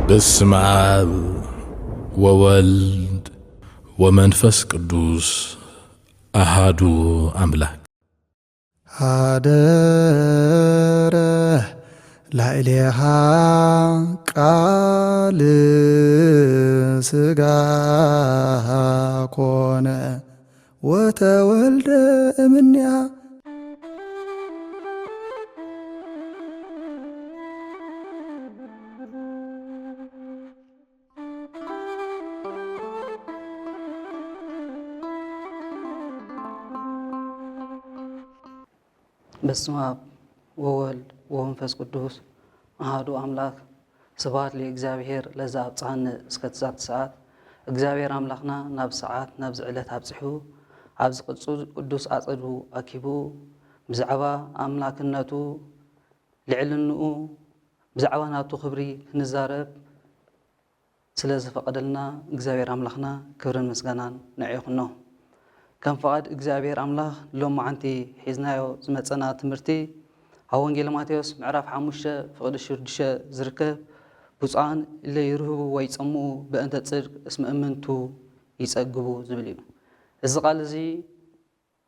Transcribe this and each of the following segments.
በስመ አብ ወወልድ ወመንፈስ ቅዱስ አሃዱ አምላክ። ሀደረ ላዕሌሃ ቃል ሥጋ ኮነ ወተወልደ እምኔሃ። በስመ አብ ወወልድ ወመንፈስ ቅዱስ አሐዱ አምላክ። ስብሐት ለእግዚአብሔር ለዘአብጽሐነ እስከ ዛቲ ሰዓት። እግዚኣብሔር ኣምላኽና ናብ ሰዓት ናብዚ ዕለት ኣብጺሑ ኣብዚ ቅዱስ ኣጸዱ ኣኪቡ ብዛዕባ ኣምላክነቱ ልዕልንኡ ብዛዕባ ናቱ ክብሪ ክንዛረብ ስለ ዝፈቐደልና እግዚኣብሔር ኣምላኽና ክብርን ምስጋናን ንዕኡ ይኹኖ። ከም ፍቓድ እግዚኣብሔር ኣምላኽ ሎማዓንቲ ሒዝናዮ ዝመጸና ትምህርቲ ኣብ ወንጌል ማቴዎስ ምዕራፍ ሓሙሽተ ፍቕዲ ሽዱሽተ ዝርከብ ብፁዓን እለ ይርህቡ ወይ ጸምኡ በእንተ ጽድቅ እስመ እምንቱ ይጸግቡ ዝብል እዩ። እዚ ቃል እዚ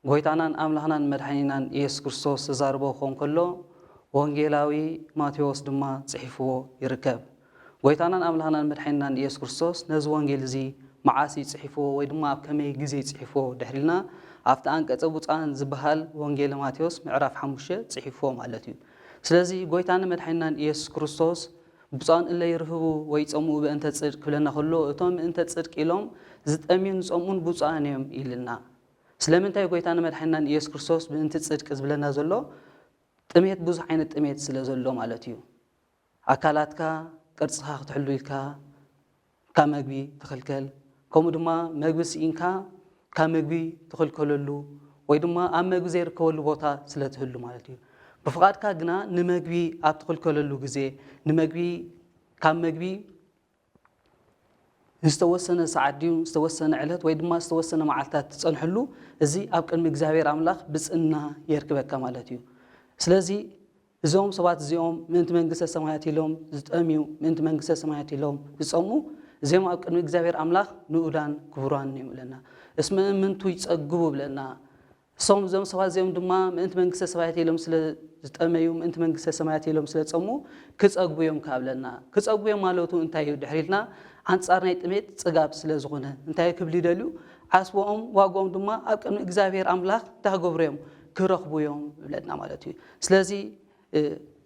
ጎይታናን ኣምላኽናን መድሓኒናን ኢየሱስ ክርስቶስ ተዛርቦ ክኾን ከሎ ወንጌላዊ ማቴዎስ ድማ ጽሒፍዎ ይርከብ። ጎይታናን ኣምላኽናን መድሓኒናን ኢየሱስ ክርስቶስ ነዚ ወንጌል እዚ መዓስ እዩ ጽሒፍዎ ወይ ድማ ኣብ ከመይ ግዜ ጽሒፍዎ ድሕሪልና ኣብቲ ኣንቀጸ ብፁዓን ዝበሃል ወንጌል ማቴዎስ ምዕራፍ ሓሙሽተ ጽሒፍዎ ማለት እዩ። ስለዚ ጎይታን መድሓኒናን ኢየሱስ ክርስቶስ ብፁዓን እለ ይርህቡ ወይ ጸምኡ በእንተ ጽድቅ ክብለና ከሎ እቶም ምእንተ ጽድቅ ኢሎም ዝጠምዩን ዝጸምኡን ብፁዓን እዮም ኢልና። ስለምንታይ ጎይታን መድሓኒናን ኢየሱስ ክርስቶስ ምእንቲ ጽድቂ ዝብለና ዘሎ? ጥሜት ብዙሕ ዓይነት ጥሜት ስለ ዘሎ ማለት እዩ። ኣካላትካ ቅርጽኻ ክትሕሉ ኢልካ ካብ መግቢ ትኽልከል፣ ከምኡ ድማ መግቢ ስኢንካ ካብ መግቢ ትኽልከለሉ ወይ ድማ ኣብ መግቢ ዘይርከበሉ ቦታ ስለ ትህሉ ማለት እዩ። ብፍቓድካ ግና ንመግቢ ኣብ ትኽልከለሉ ግዜ ንመግቢ ካብ መግቢ ዝተወሰነ ሰዓት ድዩ ዝተወሰነ ዕለት ወይ ድማ ዝተወሰነ መዓልታት ትጸንሐሉ፣ እዚ ኣብ ቅድሚ እግዚኣብሔር ኣምላኽ ብጽና የርክበካ ማለት እዩ። ስለዚ እዞም ሰባት እዚኦም ምእንቲ መንግስተ ሰማያት ኢሎም ዝጠምዩ፣ ምእንቲ መንግስተ ሰማያት ኢሎም ዝጸምኡ፣ እዚኦም ኣብ ቅድሚ እግዚኣብሔር ኣምላኽ ንኡዳን ክቡራን እዮም ብለና። እስመ እምንቱ ይጸግቡ ብለና። እሶም እዞም ሰባት እዚኦም ድማ ምእንቲ መንግስተ ሰማያት ኢሎም ስለ ዝጠመዩ፣ ምእንቲ መንግስተ ሰማያት ኢሎም ስለ ዝጸምኡ ክጸግቡ እዮም ካብ ብለና። ክጸግቡ እዮም ማለቱ እንታይ እዩ ድሕሪ ኢልና ኣንጻር ናይ ጥሜት ጽጋብ ስለ ዝኾነ እንታይ ክብል ይደልዩ? ዓስቦኦም ዋግኦም ድማ ኣብ ቅድሚ እግዚኣብሔር ኣምላኽ እንታይ ክገብሩ እዮም? ክረኽቡ እዮም ይብለና ማለት እዩ። ስለዚ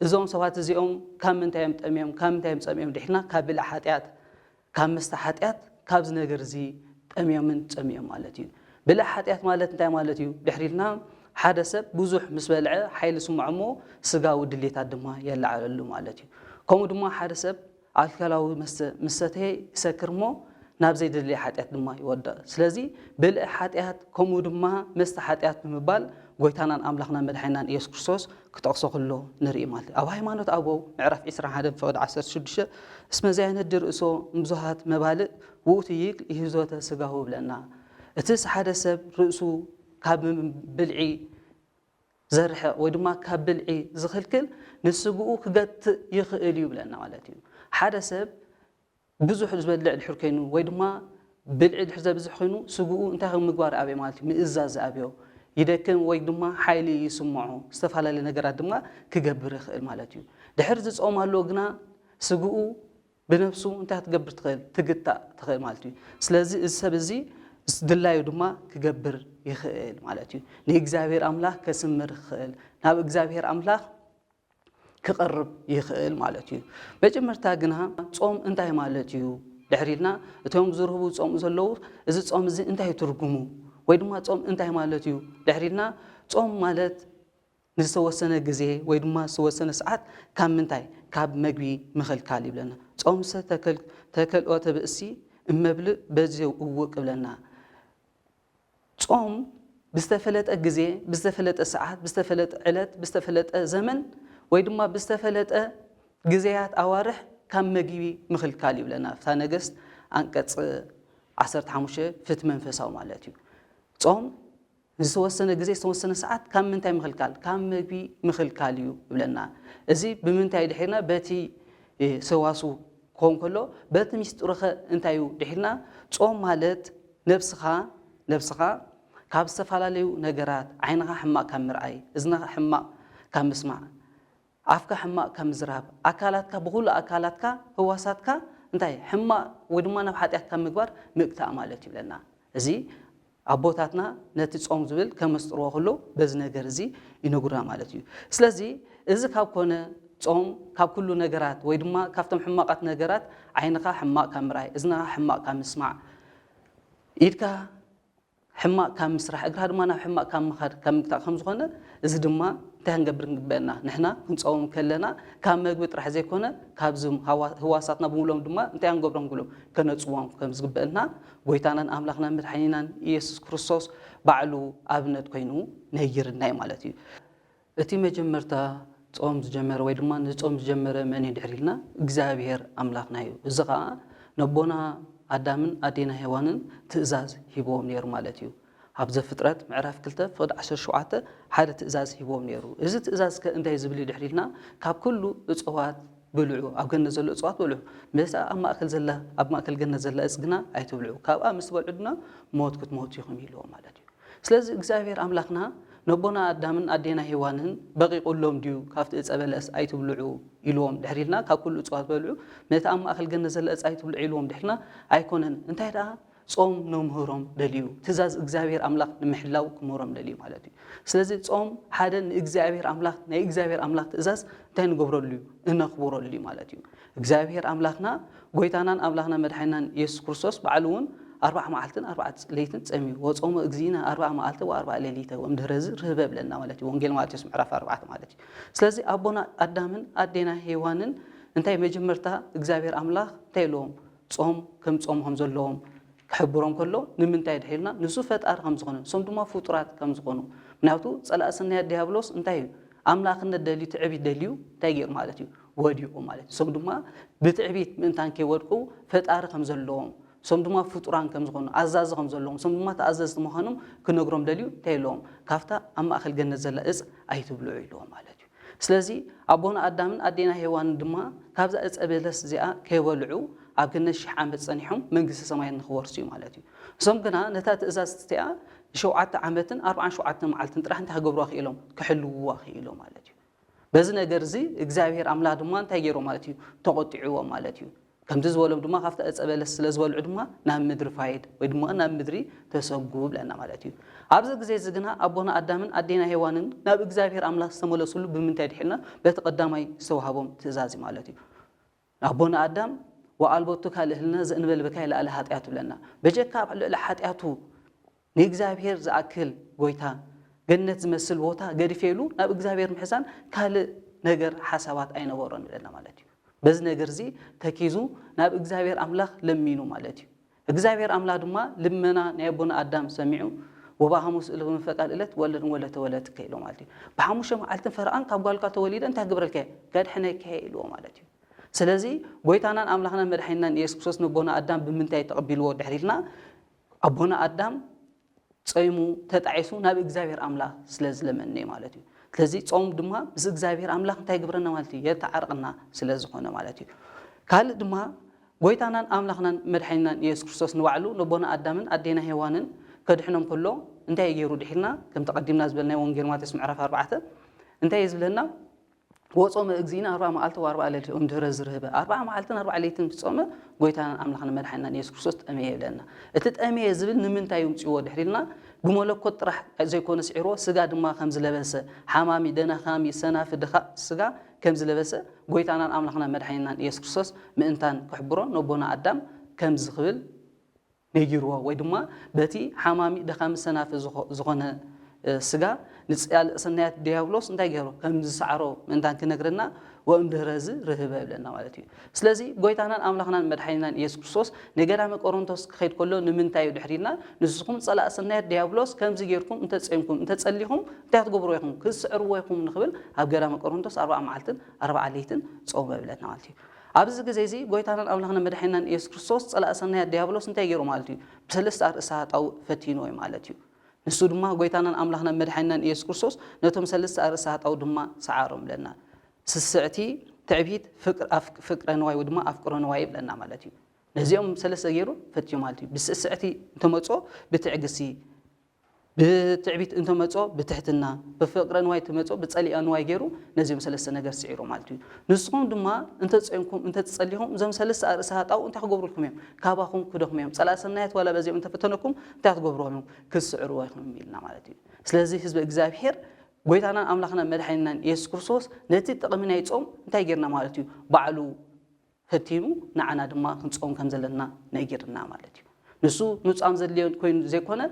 እዞም ሰባት እዚኦም ካብ ምንታይ እዮም ጠምዮም? ካብ ምንታይ እዮም ጸሚኦም ድሕሪና? ካብ ብልዕ ሓጢኣት፣ ካብ መስተ ሓጢኣት፣ ካብዚ ነገር እዚ ጠምዮምን ጸሚኦም ማለት እዩ። ብልዕ ሓጢኣት ማለት እንታይ ማለት እዩ? ድሕሪልና ሓደ ሰብ ብዙሕ ምስ በልዐ ሓይሊ ስምዖ እሞ ስጋዊ ድሌታት ድማ የለዓለሉ ማለት እዩ። ከምኡ ድማ ሓደ ሰብ ኣልኮላዊ መስተ ምስ ሰተየ ይሰክር እሞ ናብ ዘይደለየ ሓጢኣት ድማ ይወድቕ። ስለዚ ብልዒ ሓጢኣት ከምኡ ድማ መስተ ሓጢኣት ብምባል ጎይታናን ኣምላኽናን መድሓኒናን ኢየሱስ ክርስቶስ ክጠቕሶ ከሎ ንርኢ ማለት እዩ። ኣብ ሃይማኖት ኣበው ምዕራፍ ዕስራን ሓደን ፍቕዲ ዓሰርተ ሽዱሽተ እስመ ዘያነድር ርእሶ እምብዙሃት መባልእ ውእቱ ይክል ኢህዞተ ስጋሁ ብለና። እቲ ሓደ ሰብ ርእሱ ካብ ብልዒ ዘርሕቕ ወይ ድማ ካብ ብልዒ ዝኽልክል ንስግኡ ክገትእ ይኽእል እዩ ብለና ማለት እዩ። ሓደ ሰብ ብዙሕ ዝበልዕ ድሕር ኮይኑ ወይ ድማ ብልዒ ድሕር ዘብዝሕ ኮይኑ ስግኡ እንታይ ከም ምግባር ኣብዮ ማለት እዩ? ምእዛዝ ኣብዮ። ይደክም ወይ ድማ ሓይሊ ይስምዖ። ዝተፈላለዩ ነገራት ድማ ክገብር ይኽእል ማለት እዩ። ድሕር ዝጾም ኣሎ ግና ስግኡ ብነፍሱ እንታይ ክትገብር ትኽእል? ትግታእ ትኽእል ማለት እዩ። ስለዚ እዚ ሰብ እዚ ድላዩ ድማ ክገብር ይኽእል ማለት እዩ። ንእግዚኣብሔር ኣምላኽ ከስምር ይኽእል፣ ናብ እግዚኣብሔር ኣምላኽ ክቐርብ ይኽእል ማለት እዩ። መጀመርታ ግና ጾም እንታይ ማለት እዩ? ድሕሪልና እቶም ዝርህቡ ጾም ዘለዉ፣ እዚ ጾም እዚ እንታይ ትርጉሙ? ወይ ድማ ጾም እንታይ ማለት እዩ? ድሕሪልና ጾም ማለት ንዝተወሰነ ግዜ ወይ ድማ ዝተወሰነ ሰዓት ካብ ምንታይ? ካብ መግቢ ምኽልካል ይብለና። ጾምሰ ተከል-፣ ተከልኦተ ብእሲ እመብልዕ በዚ እውቅ ይብለና። ጾም ብዝተፈለጠ ግዜ፣ ብዝተፈለጠ ሰዓት፣ ብዝተፈለጠ ዕለት፣ ብዝተፈለጠ ዘመን ወይ ድማ ብዝተፈለጠ ግዜያት ኣዋርሕ ካብ መግቢ ምኽልካል ይብለና። ፍትሐ ነገስት ኣንቀጽ ዓሰርተ ሓሙሽተ ፍትሒ መንፈሳዊ ማለት እዩ። ጾም ዝተወሰነ ግዜ፣ ዝተወሰነ ሰዓት ካብ ምንታይ ምኽልካል? ካብ መግቢ ምኽልካል እዩ ይብለና። እዚ ብምንታይ ድሒርና? በቲ፣ እ፣ ሰዋስው ክኸውን ከሎ፣ በቲ ሚስጥሩኸ እንታይ እዩ ድሒልና? ጾም ማለት ነብስኻ ነብስኻ ካብ ዝተፈላለዩ ነገራት፣ ዓይንኻ ሕማቕ ካብ ምርኣይ፣ እዝንኻ ሕማቕ ካብ ምስማዕ፣ ኣፍካ ሕማቕ ካብ ምዝራብ፣ ኣካላትካ ብኹሉ ኣካላትካ ህዋሳትካ እንታይ ሕማቕ ወይ ድማ ናብ ሓጢኣት ካብ ምግባር ምግታእ ማለት ይብለና። እዚ ኣቦታትና ነቲ ጾም ዝብል ከመስጥርዎ ከሎ በዚ ነገር እዚ ይነግሩና ማለት እዩ። ስለዚ እዚ ካብ ኮነ ጾም ካብ ኩሉ ነገራት ወይ ድማ ካብቶም ሕማቓት ነገራት ዓይንኻ ሕማቕ ካብ ምርኣይ፣ እዝንኻ ሕማቕ ካብ ምስማዕ፣ ኢድካ ሕማቕ ካብ ምስራሕ፣ እግርኻ ድማ ናብ ሕማቕ ካብ ምኻድ ካብ ምግታእ ከም ዝኾነ፣ እዚ ድማ እንታይ ክንገብር ንግበአና? ንሕና ክንጸውም ከለና ካብ መግቢ ጥራሕ ዘይኮነ ካብዞም ሃዋ- ህዋሳትና ብምሎም ድማ እንታይ ክንገብሮም ንግሎም? ከነጽዎም ከም ዝግበአና ጎይታናን ኣምላኽናን መድሓኒናን ኢየሱስ ክርስቶስ ባዕሉ ኣብነት ኮይኑ ነጊርና እዩ ማለት እዩ። እቲ መጀመርታ ጾም ዝጀመረ ወይ ድማ ንጾም ዝጀመረ መን እዩ ድሕሪ ኢልና እግዚኣብሔር ኣምላኽና እዩ። እዚ ኸዓ ነቦና ኣዳምን ኣዴና ሄዋንን ትእዛዝ ሂብዎም ነይሩ ማለት እዩ። ኣብ ዘፍጥረት ምዕራፍ ክልተ ፍቕዲ ዓሰርተ ሸውዓተ ሓደ ትእዛዝ ሂብዎም ነይሩ። እዚ ትእዛዝ ከ እንታይ ዝብል እዩ ድሕሪ ኢልና? ካብ ኩሉ እጽዋት ብልዑ፣ ኣብ ገነት ዘሎ እጽዋት ብልዑ። ምስኣ ኣብ ማእከል ዘላ፣ ኣብ ማእከል ገነት ዘላ እጽ ግና ኣይትብልዑ። ካብኣ ምስ ትበልዑ ድማ ሞት ክትሞቱ ኢኹም ኢልዎም ማለት እዩ። ስለዚ እግዚኣብሔር ኣምላኽና ነቦና ኣዳምን ኣዴና ሄዋንን በቒቑሎም ድዩ ካብቲ እጸ በለስ ኣይትብልዑ ኢልዎም ድሕሪ ኢልና ካብ ኩሉ እጽዋት በልዑ፣ ነቲ ኣብ ማእከል ገነት ዘለ እጽ ኣይትብልዑ ኢልዎም ድሕሪና ኣይኮነን። እንታይ ደኣ ጾም ነምህሮም ደልዩ፣ ትእዛዝ እግዚኣብሔር ኣምላኽ ንምሕላው ክምህሮም ደልዩ ማለት እዩ። ስለዚ ጾም ሓደ ንእግዚኣብሔር ኣምላኽ፣ ናይ እግዚኣብሔር ኣምላኽ ትእዛዝ እንታይ ንገብረሉ እዩ? እነኽብረሉ እዩ ማለት እዩ። እግዚኣብሔር ኣምላኽና ጎይታናን ኣምላኽና መድሓኒናን ኢየሱስ ክርስቶስ ባዕሉ እውን ኣርባዓ መዓልትን ኣርባዓ ለይትን ጸምዩ፣ "ወጾመ እግዚእነ ኣርባዓ መዓልተ ወኣርባዓ ሌሊተ ወእምድህረዚ ርህበ" ብለና ማለት እዩ። ወንጌል ማቴዎስ ምዕራፍ ኣርባዕተ ማለት እዩ። ስለዚ ኣቦና ኣዳምን ኣዴና ሄዋንን እንታይ መጀመርታ እግዚኣብሔር ኣምላኽ እንታይ ኢልዎም? ጾም ከም ጾም ከም ዘለዎም ክሕብሮም ከሎ፣ ንምንታይ ድሒልና? ንሱ ፈጣሪ ከም ዝኾነ፣ ንሶም ድማ ፍጡራት ከም ዝኾኑ። ምክንያቱ ጸላኢ ሰናያት ዲያብሎስ እንታይ እዩ? ኣምላኽነት ደልዩ፣ ትዕቢት ደልዩ እንታይ ገይሩ ማለት እዩ? ወዲቑ ማለት እዩ። ንሶም ድማ ብትዕቢት ምእንታን ከይወድቁ ፈጣሪ ከም ዘለዎም፣ ንሶም ድማ ፍጡራን ከም ዝኾኑ፣ ኣዛዚ ከም ዘለዎም፣ ንሶም ድማ ተኣዘዝቲ ምዃኖም ክነግሮም ደልዩ እንታይ ኢለዎም? ካብታ ኣብ ማእከል ገነት ዘላ እጽ ኣይትብልዑ ኢልዎም ማለት እዩ። ስለዚ ኣቦና ኣዳምን ኣዴና ሄዋንን ድማ ካብዛ እጸ በለስ እዚኣ ከይበልዑ ኣብ ገነት ሽሕ ዓመት ጸኒሖም መንግስቲ ሰማይ ንኽወርሱ እዩ ማለት እዩ። እሶም ግና ነታ ትእዛዝ እቲኣ ሸውዓተ ዓመትን ኣርባዓን ሸውዓተ መዓልትን ጥራሕ እንታይ ክገብሩዋ ክኢሎም? ክሕልውዋ ክኢሎም ማለት እዩ። በዚ ነገር እዚ እግዚኣብሔር ኣምላኽ ድማ እንታይ ገይርዎ ማለት እዩ? ተቖጢዕዎ ማለት እዩ። ከምዚ ዝበሎም ድማ ካብታ እጸ በለስ ስለ ዝበልዑ ድማ ናብ ምድሪ ፋይድ ወይ ድማ ናብ ምድሪ ተሰጉ ብለና ማለት እዩ። ኣብዚ ግዜ እዚ ግና ኣቦና ኣዳምን ኣዴና ሄዋንን ናብ እግዚኣብሔር ኣምላኽ ዝተመለሱሉ ብምንታይ ድሒልና? በቲ ቀዳማይ ዝተዋህቦም ትእዛዝ እዩ ማለት እዩ። ኣቦና ኣዳም "ወኣልቦቱ ካልእ ህልነ ዘእንበለ ብካ ይለኣለ ኃጢአቱ" ብለና። በጀካ ኣብ ልዕሊ ኃጢአቱ ንእግዚኣብሔር ዝኣክል ጎይታ፣ ገነት ዝመስል ቦታ ገዲፈ ኢሉ ናብ እግዚኣብሔር ምሕዛን ካልእ ነገር ሓሳባት ኣይነበሮን ይብለና ማለት እዩ። በዚ ነገር እዚ ተኪዙ ናብ እግዚኣብሔር ኣምላኽ ለሚኑ ማለት እዩ። እግዚኣብሔር ኣምላኽ ድማ ልመና ናይ ኣቦና ኣዳም ሰሚዑ፣ "ወበሐሙስ እልክም ፈቃል እለት ወለድን ወለተ ወለትከ" ኢሎ ማለት እዩ። ብሓሙሽተ መዓልትን ፈረቓን ካብ ጓልካ ተወሊደ እንታይ ክገብረልካ እየ? ከድሕነካ እየ ኢልዎ ማለት እዩ። ስለዚ ጎይታናን ኣምላኽናን መድሓኒናን ኢየሱስ ክርስቶስ ነቦና ኣዳም ብምንታይ ተቐቢልዎ ድሕሪልና? ኣቦና ኣዳም ጾይሙ ተጣዒሱ ናብ እግዚኣብሔር ኣምላኽ ስለ ዝለመነ ማለት እዩ። ስለዚ ጾም ድማ ምስ እግዚኣብሔር ኣምላኽ እንታይ ይግብረና ማለት እዩ? የተዓርቕና ስለ ዝኾነ ማለት እዩ። ካልእ ድማ ጎይታናን ኣምላኽናን መድሓኒናን ኢየሱስ ክርስቶስ ንባዕሉ ነቦና ኣዳምን ኣዴና ሄዋንን ከድሕኖም ከሎ እንታይ ገይሩ ድሒልና? ከምቲ ቀዲምና ዝበልናዮ ወንጌል ማቴዎስ ምዕራፍ ኣርባዕተ እንታይ እዩ ዝብለና? "ወጾመ እግዚእነ ኣርብዓ መዓልቲ ወኣርብዓ ሌሊት እምድህረ ዝርህበ" ኣርብዓ መዓልትን ኣርብዓ ለይትን ዝጾመ ጎይታናን ኣምላኽን መድሓኒናን ኢየሱስ ክርስቶስ ጠመየ ይብለና። እቲ ጠመየ ዝብል ንምንታይ ይምጽእዎ ድሕሪልና? ብመለኮት ጥራሕ ዘይኮነ ስዒርዎ፣ ስጋ ድማ ከም ዝለበሰ፣ ሓማሚ፣ ደናኻሚ፣ ሰናፊ፣ ድኻ ስጋ ከም ዝለበሰ ጎይታናን ኣምላኽናን መድሓኒናን ኢየሱስ ክርስቶስ ምእንታን ክሕብሮ ነቦና ኣዳም ከምዚ ክብል ነጊርዎ፣ ወይ ድማ በቲ ሓማሚ ደኻሚ ሰናፊ ዝኾ-፣ ዝኾነ፣ እ፣ ስጋ ንጽላኢ ሰናያት ዲያብሎስ እንታይ ገይሮ ከም ዝሰዓሮ ምእንታን ክነግረና፣ "ወእምድህረዚ ርህበ" ይብለና ማለት እዩ። ስለዚ ጎይታናን ኣምላኽናን መድሓኒናን ኢየሱስ ክርስቶስ ንገዳመ ቆሮንቶስ ክኸይድ ከሎ ንምንታይ እዩ ድሕሪና? "ንስኹም ጸላኢ ሰናያት ዲያብሎስ ከምዚ ጌርኩም እንተጸምኩም፣ እንተጸሊኹም እንታይ ክትገብሩ ኢኹም? ክትስዕርዎ ኢኹም" ንኽብል ኣብ ገዳመ ቆሮንቶስ ኣርብዓ መዓልትን ኣርብዓ ለይትን ጾመ ይብለና ማለት እዩ። ኣብዚ ግዜ እዚ ጎይታናን ኣምላኽና መድሓኒናን ኢየሱስ ክርስቶስ ጸላኢ ሰናያት ዲያብሎስ እንታይ ገይሩ ማለት እዩ? ብሰለስተ ኣርእስቲ ሃጣው ፈቲንዎ እዩ ማለት እዩ። ንሱ ድማ ጎይታናን ኣምላኽናን መድሓኒናን ኢየሱስ ክርስቶስ ነቶም ሰለስተ ኣርእስቲ ሃጣው ድማ ሰዓሮም ብለና። ስስዕቲ፣ ትዕቢት፣ ፍቅር፣ ኣፍ-፣ ፍቅረ ንዋይ ወይ ድማ ኣፍቅሮ ንዋይ ይብለና ማለት እዩ። ነዚኦም ሰለስተ ገይሩ ፈትዩ ማለት እዩ። ብስስዕቲ እንተመጾ ብትዕግስቲ፣ ብትዕቢት እንተመጾ ብትሕትና፣ ብፍቅረ ንዋይ እንተመጾ ብጸሊኣ ንዋይ ገይሩ ነዚኦም ሰለስተ ነገር ስዒሩ ማለት እዩ። ንስኹም ድማ እንተጸንኩም፣ እንተጸሊኹም እዞም ሰለስተ ኣርእስቲ ሃጣው እንታይ ክገብሩልኩም እዮም? ካባኹም ክደኽሙ እዮም። ጸላእ ሰናያት ዋላ በዚኦም እንተፈተነኩም እንታይ ክትገብርዎም እዮም? ክስዕርዎ ኢኹም ኢልና ማለት እዩ። ስለዚ ህዝቢ እግዚኣብሔር ጎይታናን ኣምላኽና መድሓኒናን ኢየሱስ ክርስቶስ ነቲ ጥቕሚ ናይ ጾም እንታይ ጌርና ማለት እዩ? ባዕሉ ፈቲኑ ንዓና ድማ ክንጾም ከም ዘለና ነጊርና ማለት እዩ። ንሱ ምጻም ዘድልዮ ኮይኑ ዘይኮነ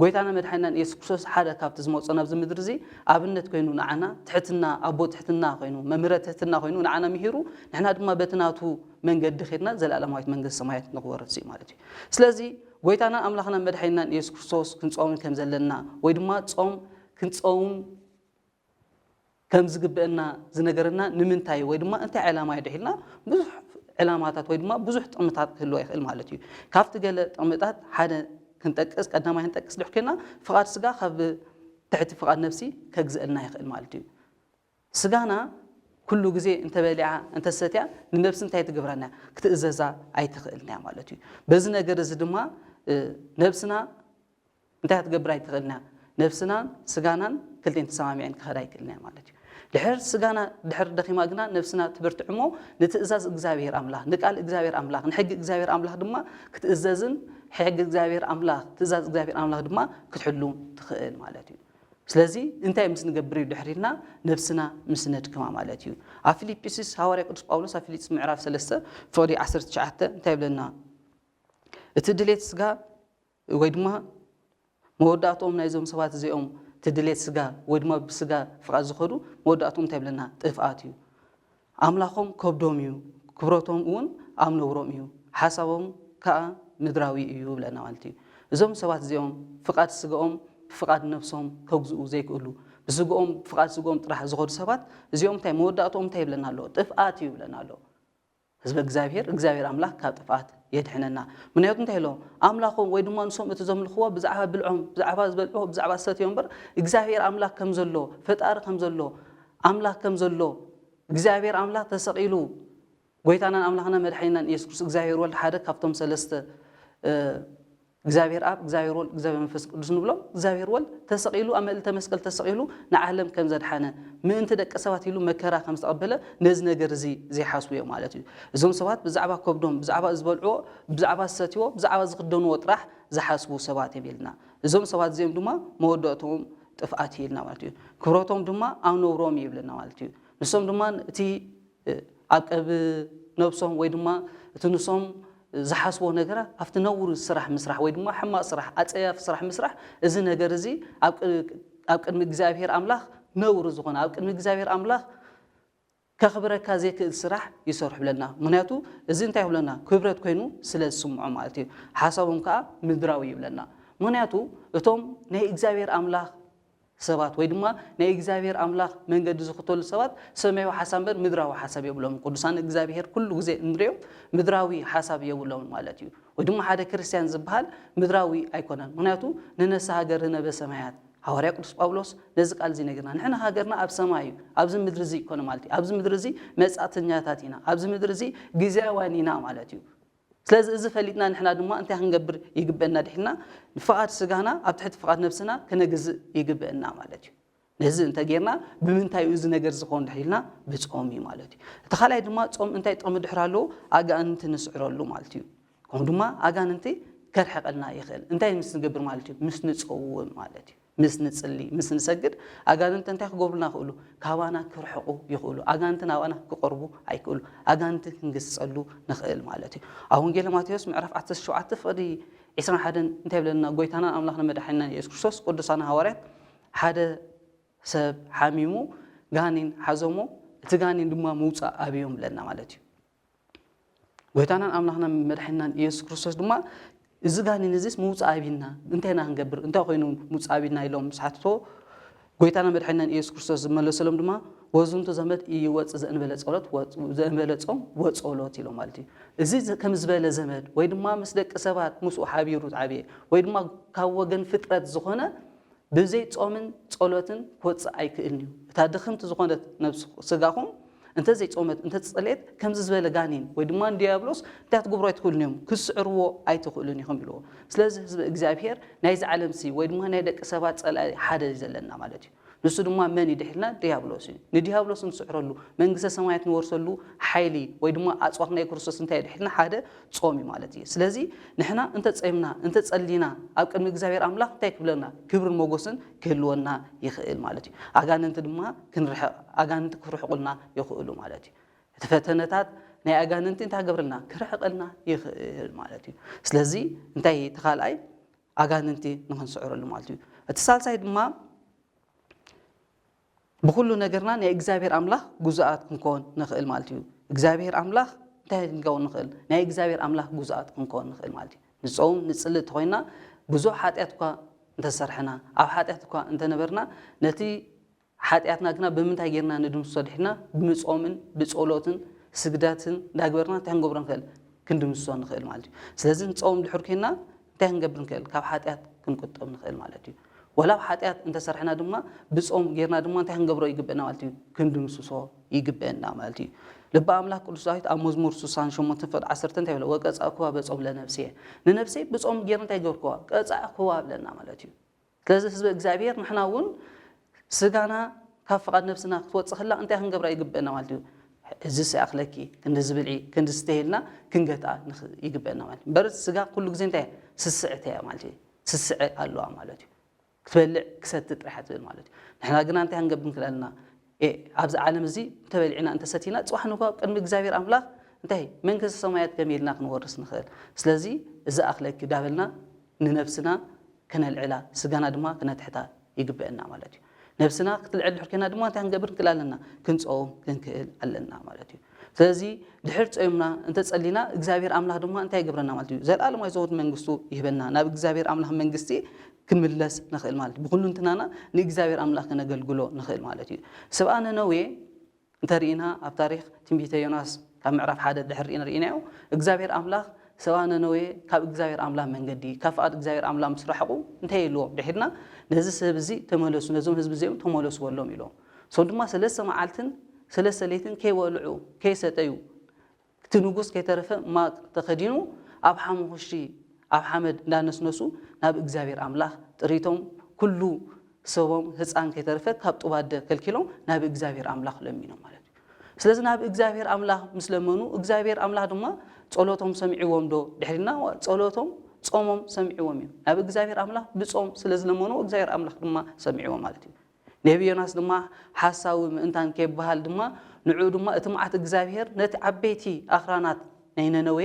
ጎይታና መድሓኒናን ኢየሱስ ክርስቶስ ሓደ ካብቲ ዝመጾ ናብዚ ምድሪ እዚ ኣብነት ኮይኑ ንዓና ትሕትና፣ ኣቦ ትሕትና ኮይኑ፣ መምህረ ትሕትና ኮይኑ ንዓና ምሂሩ፣ ንሕና ድማ በቲ ናቱ መንገዲ ኸድና ዘለኣለማዊት መንግስቲ ሰማያት ንክወርስ እዩ ማለት እዩ። ስለዚ ጎይታና ኣምላኽና መድሓኒናን ኢየሱስ ክርስቶስ ክንጾም ከም ዘለና ወይ ድማ ጾም ክንጾም ከም ዝግብአና ዝነገረና ንምንታይ ወይ ድማ እንታይ ዕላማ እዩ ድሒልና ብዙሕ ዕላማታት ወይ ድማ ብዙሕ ጥቕምታት ክህልዎ ይኽእል ማለት እዩ። ካብቲ ገለ ጥቕምታት ሓደ ክንጠቅስ፣ ቀዳማይ ክንጠቅስ ድሕር ኮይና ፍቓድ ስጋ ካብ ትሕቲ ፍቓድ ነፍሲ ከግዝአልና ይኽእል ማለት እዩ። ስጋና ኩሉ ግዜ እንተበሊዓ እንተሰትያ ንነብሲ እንታይ ትገብረና ክትእዘዛ ኣይትኽእልና ማለት እዩ። በዚ ነገር እዚ ድማ ነብስና እንታይ ክትገብር ኣይትኽእልና? ነብስናን ስጋናን ክልቴን ተሰማሚዐን ክኸዳ ኣይክእልና ማለት እዩ። ድሕር ስጋና ድሕር ደኺማ ግና ነብስና ትበርትዕ እሞ ንትእዛዝ እግዚኣብሔር ኣምላኽ፣ ንቃል እግዚኣብሔር ኣምላኽ፣ ንሕጊ እግዚኣብሔር ኣምላኽ ድማ ክትእዘዝን ሕጊ እግዚኣብሔር ኣምላኽ፣ ትእዛዝ እግዚኣብሔር ኣምላኽ ድማ ክትሕሉ ትኽእል ማለት እዩ። ስለዚ እንታይ ምስ ንገብር እዩ ድሕሪልና ነብስና ምስ ነድክማ ማለት እዩ። ኣብ ፊልጵስዩስ ሃዋርያ ቅዱስ ጳውሎስ ኣብ ፊልጵስዩስ ምዕራፍ ሰለስተ ፍቕዲ ዓሰርተ ትሽዓተ እንታይ ይብለና? እቲ ድሌት ስጋ ወይ ድማ መወዳእትኦም ናይዞም ሰባት እዚኦም እቲ ድሌት ስጋ ወይ ድማ ብስጋ ፍቓድ ዝኸዱ መወዳእትኦም እንታይ ይብለና? ጥፍኣት እዩ። ኣምላኾም ከብዶም እዩ፣ ክብረቶም እውን ኣብ ነውሮም እዩ፣ ሓሳቦም ከዓ ምድራዊ እዩ ይብለና ማለት እዩ። እዞም ሰባት እዚኦም ፍቓድ ስጋኦም ብፍቓድ ነብሶም ከግዝኡ ዘይክእሉ፣ ብስጋኦም ብፍቓድ ስጋኦም ጥራሕ ዝኸዱ ሰባት እዚኦም እንታይ መወዳእትኦም እንታይ ይብለና ኣሎ? ጥፍኣት እዩ ይብለና ኣሎ። ህዝበ እግዚኣብሔር እግዚኣብሔር ኣምላኽ ካብ ጥፍኣት የድሕነና። ምክንያቱ እንታይ ኢሎም ኣምላኾም ወይ ድማ ንሶም እቲ ዘምልኽዎ ብዛዕባ ብልዖም ብዛዕባ ዝበልዕዎ ብዛዕባ ዝሰትዮ እምበር እግዚኣብሔር ኣምላኽ ከም ዘሎ ፈጣሪ ከም ዘሎ ኣምላኽ ከም ዘሎ እግዚኣብሔር ኣምላኽ ተሰቒሉ ጎይታናን ኣምላኽና መድሓኒናን ኢየሱስ ክርስቶስ እግዚኣብሔር ወልድ ሓደ ካብቶም ሰለስተ እግዚኣብሔር ኣብ እግዚኣብሔር ወልድ እግዚኣብሔር መንፈስ ቅዱስ ንብሎም እግዚኣብሔር ወልድ ተሰቒሉ ኣብ መልእልተ መስቀል ተሰቒሉ ንዓለም ከም ዘድሓነ ምእንቲ ደቂ ሰባት ኢሉ መከራ ከም ዝተቐበለ ነዚ ነገር እዚ ዘይሓስቡ እዮም ማለት እዩ። እዞም ሰባት ብዛዕባ ከብዶም ብዛዕባ ዝበልዕዎ ብዛዕባ ዝሰትዎ ብዛዕባ ዝኽደንዎ ጥራሕ ዝሓስቡ ሰባት እዮም ኢልና እዞም ሰባት እዚኦም ድማ መወዳእትኦም ጥፍኣት እዩ ኢልና ማለት እዩ። ክብረቶም ድማ ኣብ ነውሮም እዩ ይብለና ማለት እዩ። ንሶም ድማ እቲ ኣብ ቀብ ነብሶም ወይ ድማ እቲ ንሶም ዝሓስቦ ነገራት ኣብቲ ነውሪ ስራሕ ምስራሕ ወይ ድማ ሕማቕ ስራሕ ኣፀያፊ ስራሕ ምስራሕ እዚ ነገር እዚ ኣብ ቅድሚ እግዚኣብሔር ኣምላኽ ነውሪ ዝኾነ ኣብ ቅድሚ እግዚኣብሔር ኣምላኽ ከኽብረካ ዘይክእል ስራሕ ይሰርሑ ብለና። ምክንያቱ እዚ እንታይ ይብለና ክብረት ኮይኑ ስለ ዝስምዖ ማለት እዩ። ሓሳቦም ከዓ ምድራዊ ይብለና። ምክንያቱ እቶም ናይ እግዚኣብሔር ኣምላኽ ሰባት ወይ ድማ ናይ እግዚኣብሔር ኣምላኽ መንገዲ ዝኽተሉ ሰባት ሰማያዊ ሓሳብ እምበር ምድራዊ ሓሳብ የብሎም። ቅዱሳን እግዚኣብሔር ኩሉ ግዜ እንሪኦም ምድራዊ ሓሳብ የብሎም ማለት እዩ። ወይ ድማ ሓደ ክርስትያን ዝበሃል ምድራዊ ኣይኮነን። ምክንያቱ ንነሳ ሃገር ህነበ ሰማያት ሃዋርያ ቅዱስ ጳውሎስ ነዚ ቃል እዚ ነግርና። ንሕና ሃገርና ኣብ ሰማይ እዩ፣ ኣብዚ ምድሪ እዚ ይኮነ ማለት እዩ። ኣብዚ ምድሪ እዚ መጻእተኛታት ኢና፣ ኣብዚ ምድሪ እዚ ግዜያውያን ኢና ማለት እዩ። ስለዚ እዚ ፈሊጥና ንሕና ድማ እንታይ ክንገብር ይግበአና ድሒልና ንፍቓድ ስጋና ኣብ ትሕቲ ፍቓድ ነብስና ክነግዝእ ይግበአና ማለት እዩ። ነዚ እንተጌርና ብምንታይ እዩ እዚ ነገር ዝኸውን ድሒልና ብጾም እዩ ማለት እዩ። እቲ ካልኣይ ድማ ጾም እንታይ ጥቕሚ ድሕር ኣለዎ ኣጋንንቲ ንስዕረሉ ማለት እዩ። ከምኡ ድማ ኣጋንንቲ ከርሕቐልና ይኽእል እንታይ ምስ ንገብር ማለት እዩ ምስ ንጸውም ማለት እዩ ምስ ንጽሊ ምስ ንሰግድ ኣጋንንቲ እንታይ ክገብሩልና ይኽእሉ ካባና ክርሕቑ ይኽእሉ ኣጋንንቲ ናባና ክቐርቡ ኣይክእሉ ኣጋንንቲ ክንግስጸሉ ንኽእል ማለት እዩ ኣብ ወንጌል ማቴዎስ ምዕራፍ ዓሰርተ ሸውዓተ ፍቕዲ ዕስራን ሓደን እንታይ ይብለና ጎይታናን ኣምላኽና መድሓኒናን የሱስ ክርስቶስ ቅዱሳን ሃዋርያት ሓደ ሰብ ሓሚሙ ጋኔን ሓዞሞ እቲ ጋኔን ድማ ምውፃእ ኣብዮም ብለና ማለት እዩ ጎይታናን ኣምላኽና መድሓኒናን ኢየሱስ ክርስቶስ ድማ እዚ ጋኔን እዚስ ምውፃእ ኣቢና እንታይ ኢና ክንገብር እንታይ ኮይኑ ምውፃእ ኣቢና ኢሎም ምስ ሓትቶ ጎይታና መድሓኒናን ኢየሱስ ክርስቶስ ዝመለሰሎም ድማ ወዝንቱ ዘመድ ይወፅ ዘእንበለ ጸሎት ዘእንበለ ጾም ወጸሎት ኢሎም ማለት እዩ እዚ ከም ዝበለ ዘመድ ወይ ድማ ምስ ደቂ ሰባት ምስኡ ሓቢሩ ዝዓበየ ወይ ድማ ካብ ወገን ፍጥረት ዝኾነ ብዘይ ጾምን ጸሎትን ክወጽእ ኣይክእልን እዩ። እታ ድኽምቲ ዝኾነት ነብስ ስጋኹም እንተዘይጾመት እንተጸለየት ከምዚ ዝበለ ጋኔን ወይ ድማ ንዲያብሎስ እንታይ ክትገብሩ ኣይትኽእሉን እዮም፣ ክትስዕርዎ ኣይትኽእሉን ኢኹም ኢልዎ። ስለዚ ህዝቢ እግዚኣብሔር ናይዚ ዓለምሲ ወይ ድማ ናይ ደቂ ሰባት ጸላኢ ሓደ እዩ ዘለና ማለት እዩ። ንሱ ድማ መን እዩ ድሒልና? ዲያብሎስ እዩ። ንዲያብሎስ ንስዕረሉ መንግስተ ሰማያት ንወርሰሉ ሓይሊ ወይ ድማ ኣጽዋር ናይ ክርስቶስ እንታይ እዩ ድሒልና? ሓደ ጾም እዩ ማለት እዩ። ስለዚ ንሕና እንተጸምና እንተጸሊና ኣብ ቅድሚ እግዚኣብሔር ኣምላኽ እንታይ ክብለና? ክብርን ሞጎስን ክህልወና ይኽእል ማለት እዩ። ኣጋንንቲ ድማ ክንርሕቕ ኣጋንንቲ ክርሕቑልና ይኽእሉ ማለት እዩ። እቲ ፈተነታት ናይ ኣጋንንቲ እንታይ ክገብረልና? ክርሕቐልና ይኽእል ማለት እዩ። ስለዚ እንታይ እቲ ካልኣይ ኣጋንንቲ ንኽንስዕረሉ ማለት እዩ። እቲ ሳልሳይ ድማ ብኹሉ ነገርና ናይ እግዚኣብሔር ኣምላኽ ጉዙኣት ክንከውን ንኽእል ማለት እዩ። እግዚኣብሔር ኣምላኽ እንታይ ክንከውን ንኽእል? ናይ እግዚኣብሔር ኣምላኽ ጉዙኣት ክንከውን ንኽእል ማለት እዩ። ንፀውም ንፅልእ ተኾይና ብዙሕ ሓጢኣት እኳ እንተሰርሐና ኣብ ሓጢኣት እኳ እንተነበርና ነቲ ሓጢኣትና ግና ብምንታይ ጌርና ንድምስሶ ድሕና ብምፆምን ብፀሎትን ስግደትን እንዳግበርና እንታይ ክንገብሮ ንኽእል? ክንድምስሶ ንኽእል ማለት እዩ። ስለዚ ንፀውም ድሕር ኮይና እንታይ ክንገብር ንኽእል? ካብ ሓጢኣት ክንቁጠብ ንኽእል ማለት እዩ። ወላ ኣብ ሓጢኣት እንተሰርሕና ድማ ብጾም ጌርና ድማ እንታይ ክንገብሮ ይግብእና ማለት እዩ? ክንድምስሶ ይግብእና ማለት እዩ። ልበ ኣምላኽ ቅዱስ ዳዊት ኣብ መዝሙር ስሳን ሸሞንተን ፍቕዲ ዓሰርተ እንታይ ይብሎ? "ወቀጻእክዋ በጾም ለነፍስየ"፣ ንነፍሰይ ብጾም ጌርና እንታይ ገርክዋ? ቀጻዕክዋ ብለና ማለት እዩ። ስለዚ ህዝቢ እግዚኣብሔር ንሕና እውን ስጋና ካብ ፍቓድ ነፍስና ክትወጽእ ከላ እንታይ ክንገብራ ይግብእና ማለት እዩ? እዚ ሰኣኽለኪ ክንዲ ዝብልዒ ክንዲ ስተሄልና ክንገትኣ ይግበአና ማለት እዩ። እምበር ስጋ ኩሉ ግዜ እንታይ ስስዕት እያ ማለት እዩ። ስስዐ ኣለዋ ማለት እዩ። ክትበልዕ ክሰቲ ጥራሕ ትብል ማለት እዩ። ንሕና ግና እንታይ ክንገብር ንክእል ኣለና? ኣብዚ ዓለም እዚ እንተበሊዕና እንተሰቲና ፅባሕ ንኳ ቅድሚ እግዚኣብሔር ኣምላኽ እንታይ መንግስቲ ሰማያት ከመይ ኢልና ክንወርስ ንኽእል? ስለዚ እዚ ኣኽለኪ ዳበልና ንነብስና ክነልዕላ ስጋና ድማ ክነትሕታ ይግበአና ማለት እዩ። ነብስና ክትልዕል ድሕር ኮይና ድማ እንታይ ክንገብር ንክእል ኣለና? ክንፀውም ክንክእል ኣለና ማለት እዩ። ስለዚ ድሕር ፀዮምና እንተፀሊና እግዚኣብሔር ኣምላኽ ድማ እንታይ ይገብረና ማለት እዩ? ዘለኣለማዊ ዘወት መንግስቱ ይህበና። ናብ እግዚኣብሔር ኣምላኽ መንግስቲ ክንምለስ ንኽእል ማለት እዩ። ብኩሉ እንትናና ንእግዚኣብሔር ኣምላኽ ክነገልግሎ ንኽእል ማለት እዩ። ሰብኣ ነነዌ እንተርኢና ኣብ ታሪኽ ትንቢተ ዮናስ ካብ ምዕራፍ ሓደ ድሕር ርኢና ርኢናዮ እግዚኣብሔር ኣምላኽ ሰብኣ ነነዌ ካብ እግዚኣብሔር ኣምላኽ መንገዲ ካብ ፍቓድ እግዚኣብሔር ኣምላኽ ምስ ረሓቑ እንታይ ኢልዎም ድሒድና ነዚ ሰብ እዚ ተመለሱ ነዞም ህዝቢ እዚኦም ተመለሱ በሎም ኢልዎም። ሰው ድማ ሰለስተ መዓልትን ሰለስተ ለይትን ከይበልዑ ከይሰተዩ እቲ ንጉስ ከይተረፈ ማቅ ተኸዲኑ ኣብ ሓሙኽሽቲ ኣብ ሓመድ እንዳነስነሱ ናብ እግዚኣብሔር ኣምላኽ ጥሪቶም ኩሉ ሰቦም ህፃን ከይተረፈ ካብ ጡብ ኣደ ከልኪሎም ናብ እግዚኣብሔር ኣምላኽ ለሚኖም ማለት እዩ። ስለዚ ናብ እግዚኣብሔር ኣምላኽ ምስ ለመኑ እግዚኣብሔር ኣምላኽ ድማ ጸሎቶም ሰሚዕዎም ዶ ድሕሪና ጸሎቶም ጾሞም ሰሚዕዎም እዩ። ናብ እግዚኣብሔር ኣምላኽ ብጾም ስለ ዝለመኑ እግዚኣብሔር ኣምላኽ ድማ ሰሚዕዎም ማለት እዩ። ነቢ ዮናስ ድማ ሓሳዊ ምእንታን ከይበሃል ድማ ንዑ ድማ እቲ መዓት እግዚኣብሔር ነቲ ዓበይቲ ኣኽራናት ናይ ነነዌ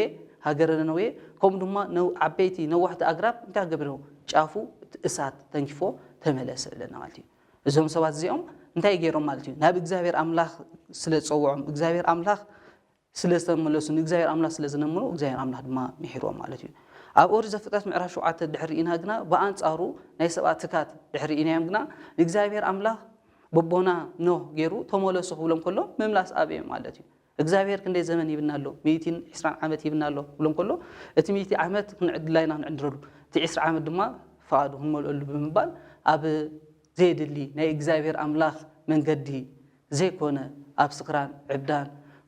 ሃገረ ነነዌ ከምኡ ድማ ዓበይቲ ነዋሕቲ ኣግራብ እንታይ ገበሮ? ጫፉ እቲ እሳት ተንኪፎ ተመለሰ እለና ማለት እዩ። እዞም ሰባት እዚኦም እንታይ ገይሮም ማለት እዩ? ናብ እግዚኣብሔር ኣምላኽ ስለ ዝፀውዖም እግዚኣብሔር ኣምላኽ ስለ ዝተመለሱ ንእግዚኣብሔር ኣምላኽ ስለ ዝነምኑ እግዚኣብሔር ኣምላኽ ድማ ምሒርዎም ማለት እዩ። ኣብ ኦሪት ዘፍጥረት ምዕራፍ ሸውዓተ ድሕሪ ኢና ግና ብኣንጻሩ ናይ ሰብኣ ትካት ድሕሪ ኢናዮም ግና ንእግዚኣብሔር ኣምላኽ በቦና ኖህ ገይሩ ተመለሱ ክብሎም ከሎ ምምላስ ኣብዮም ማለት እዩ። እግዚኣብሔር ክንደይ ዘመን ይብና ኣሎ? ሚእትን ዕስራን ዓመት ይብና ኣሎ ክብሎም ከሎ እቲ ሚእቲ ዓመት ክንዕድላ ኢና ክንዕድረሉ እቲ ዕስራ ዓመት ድማ ፍቓዱ ክንመልአሉ ብምባል ኣብ ዘየድሊ ናይ እግዚኣብሔር ኣምላኽ መንገዲ ዘይኮነ ኣብ ስኽራን፣ ዕብዳን፣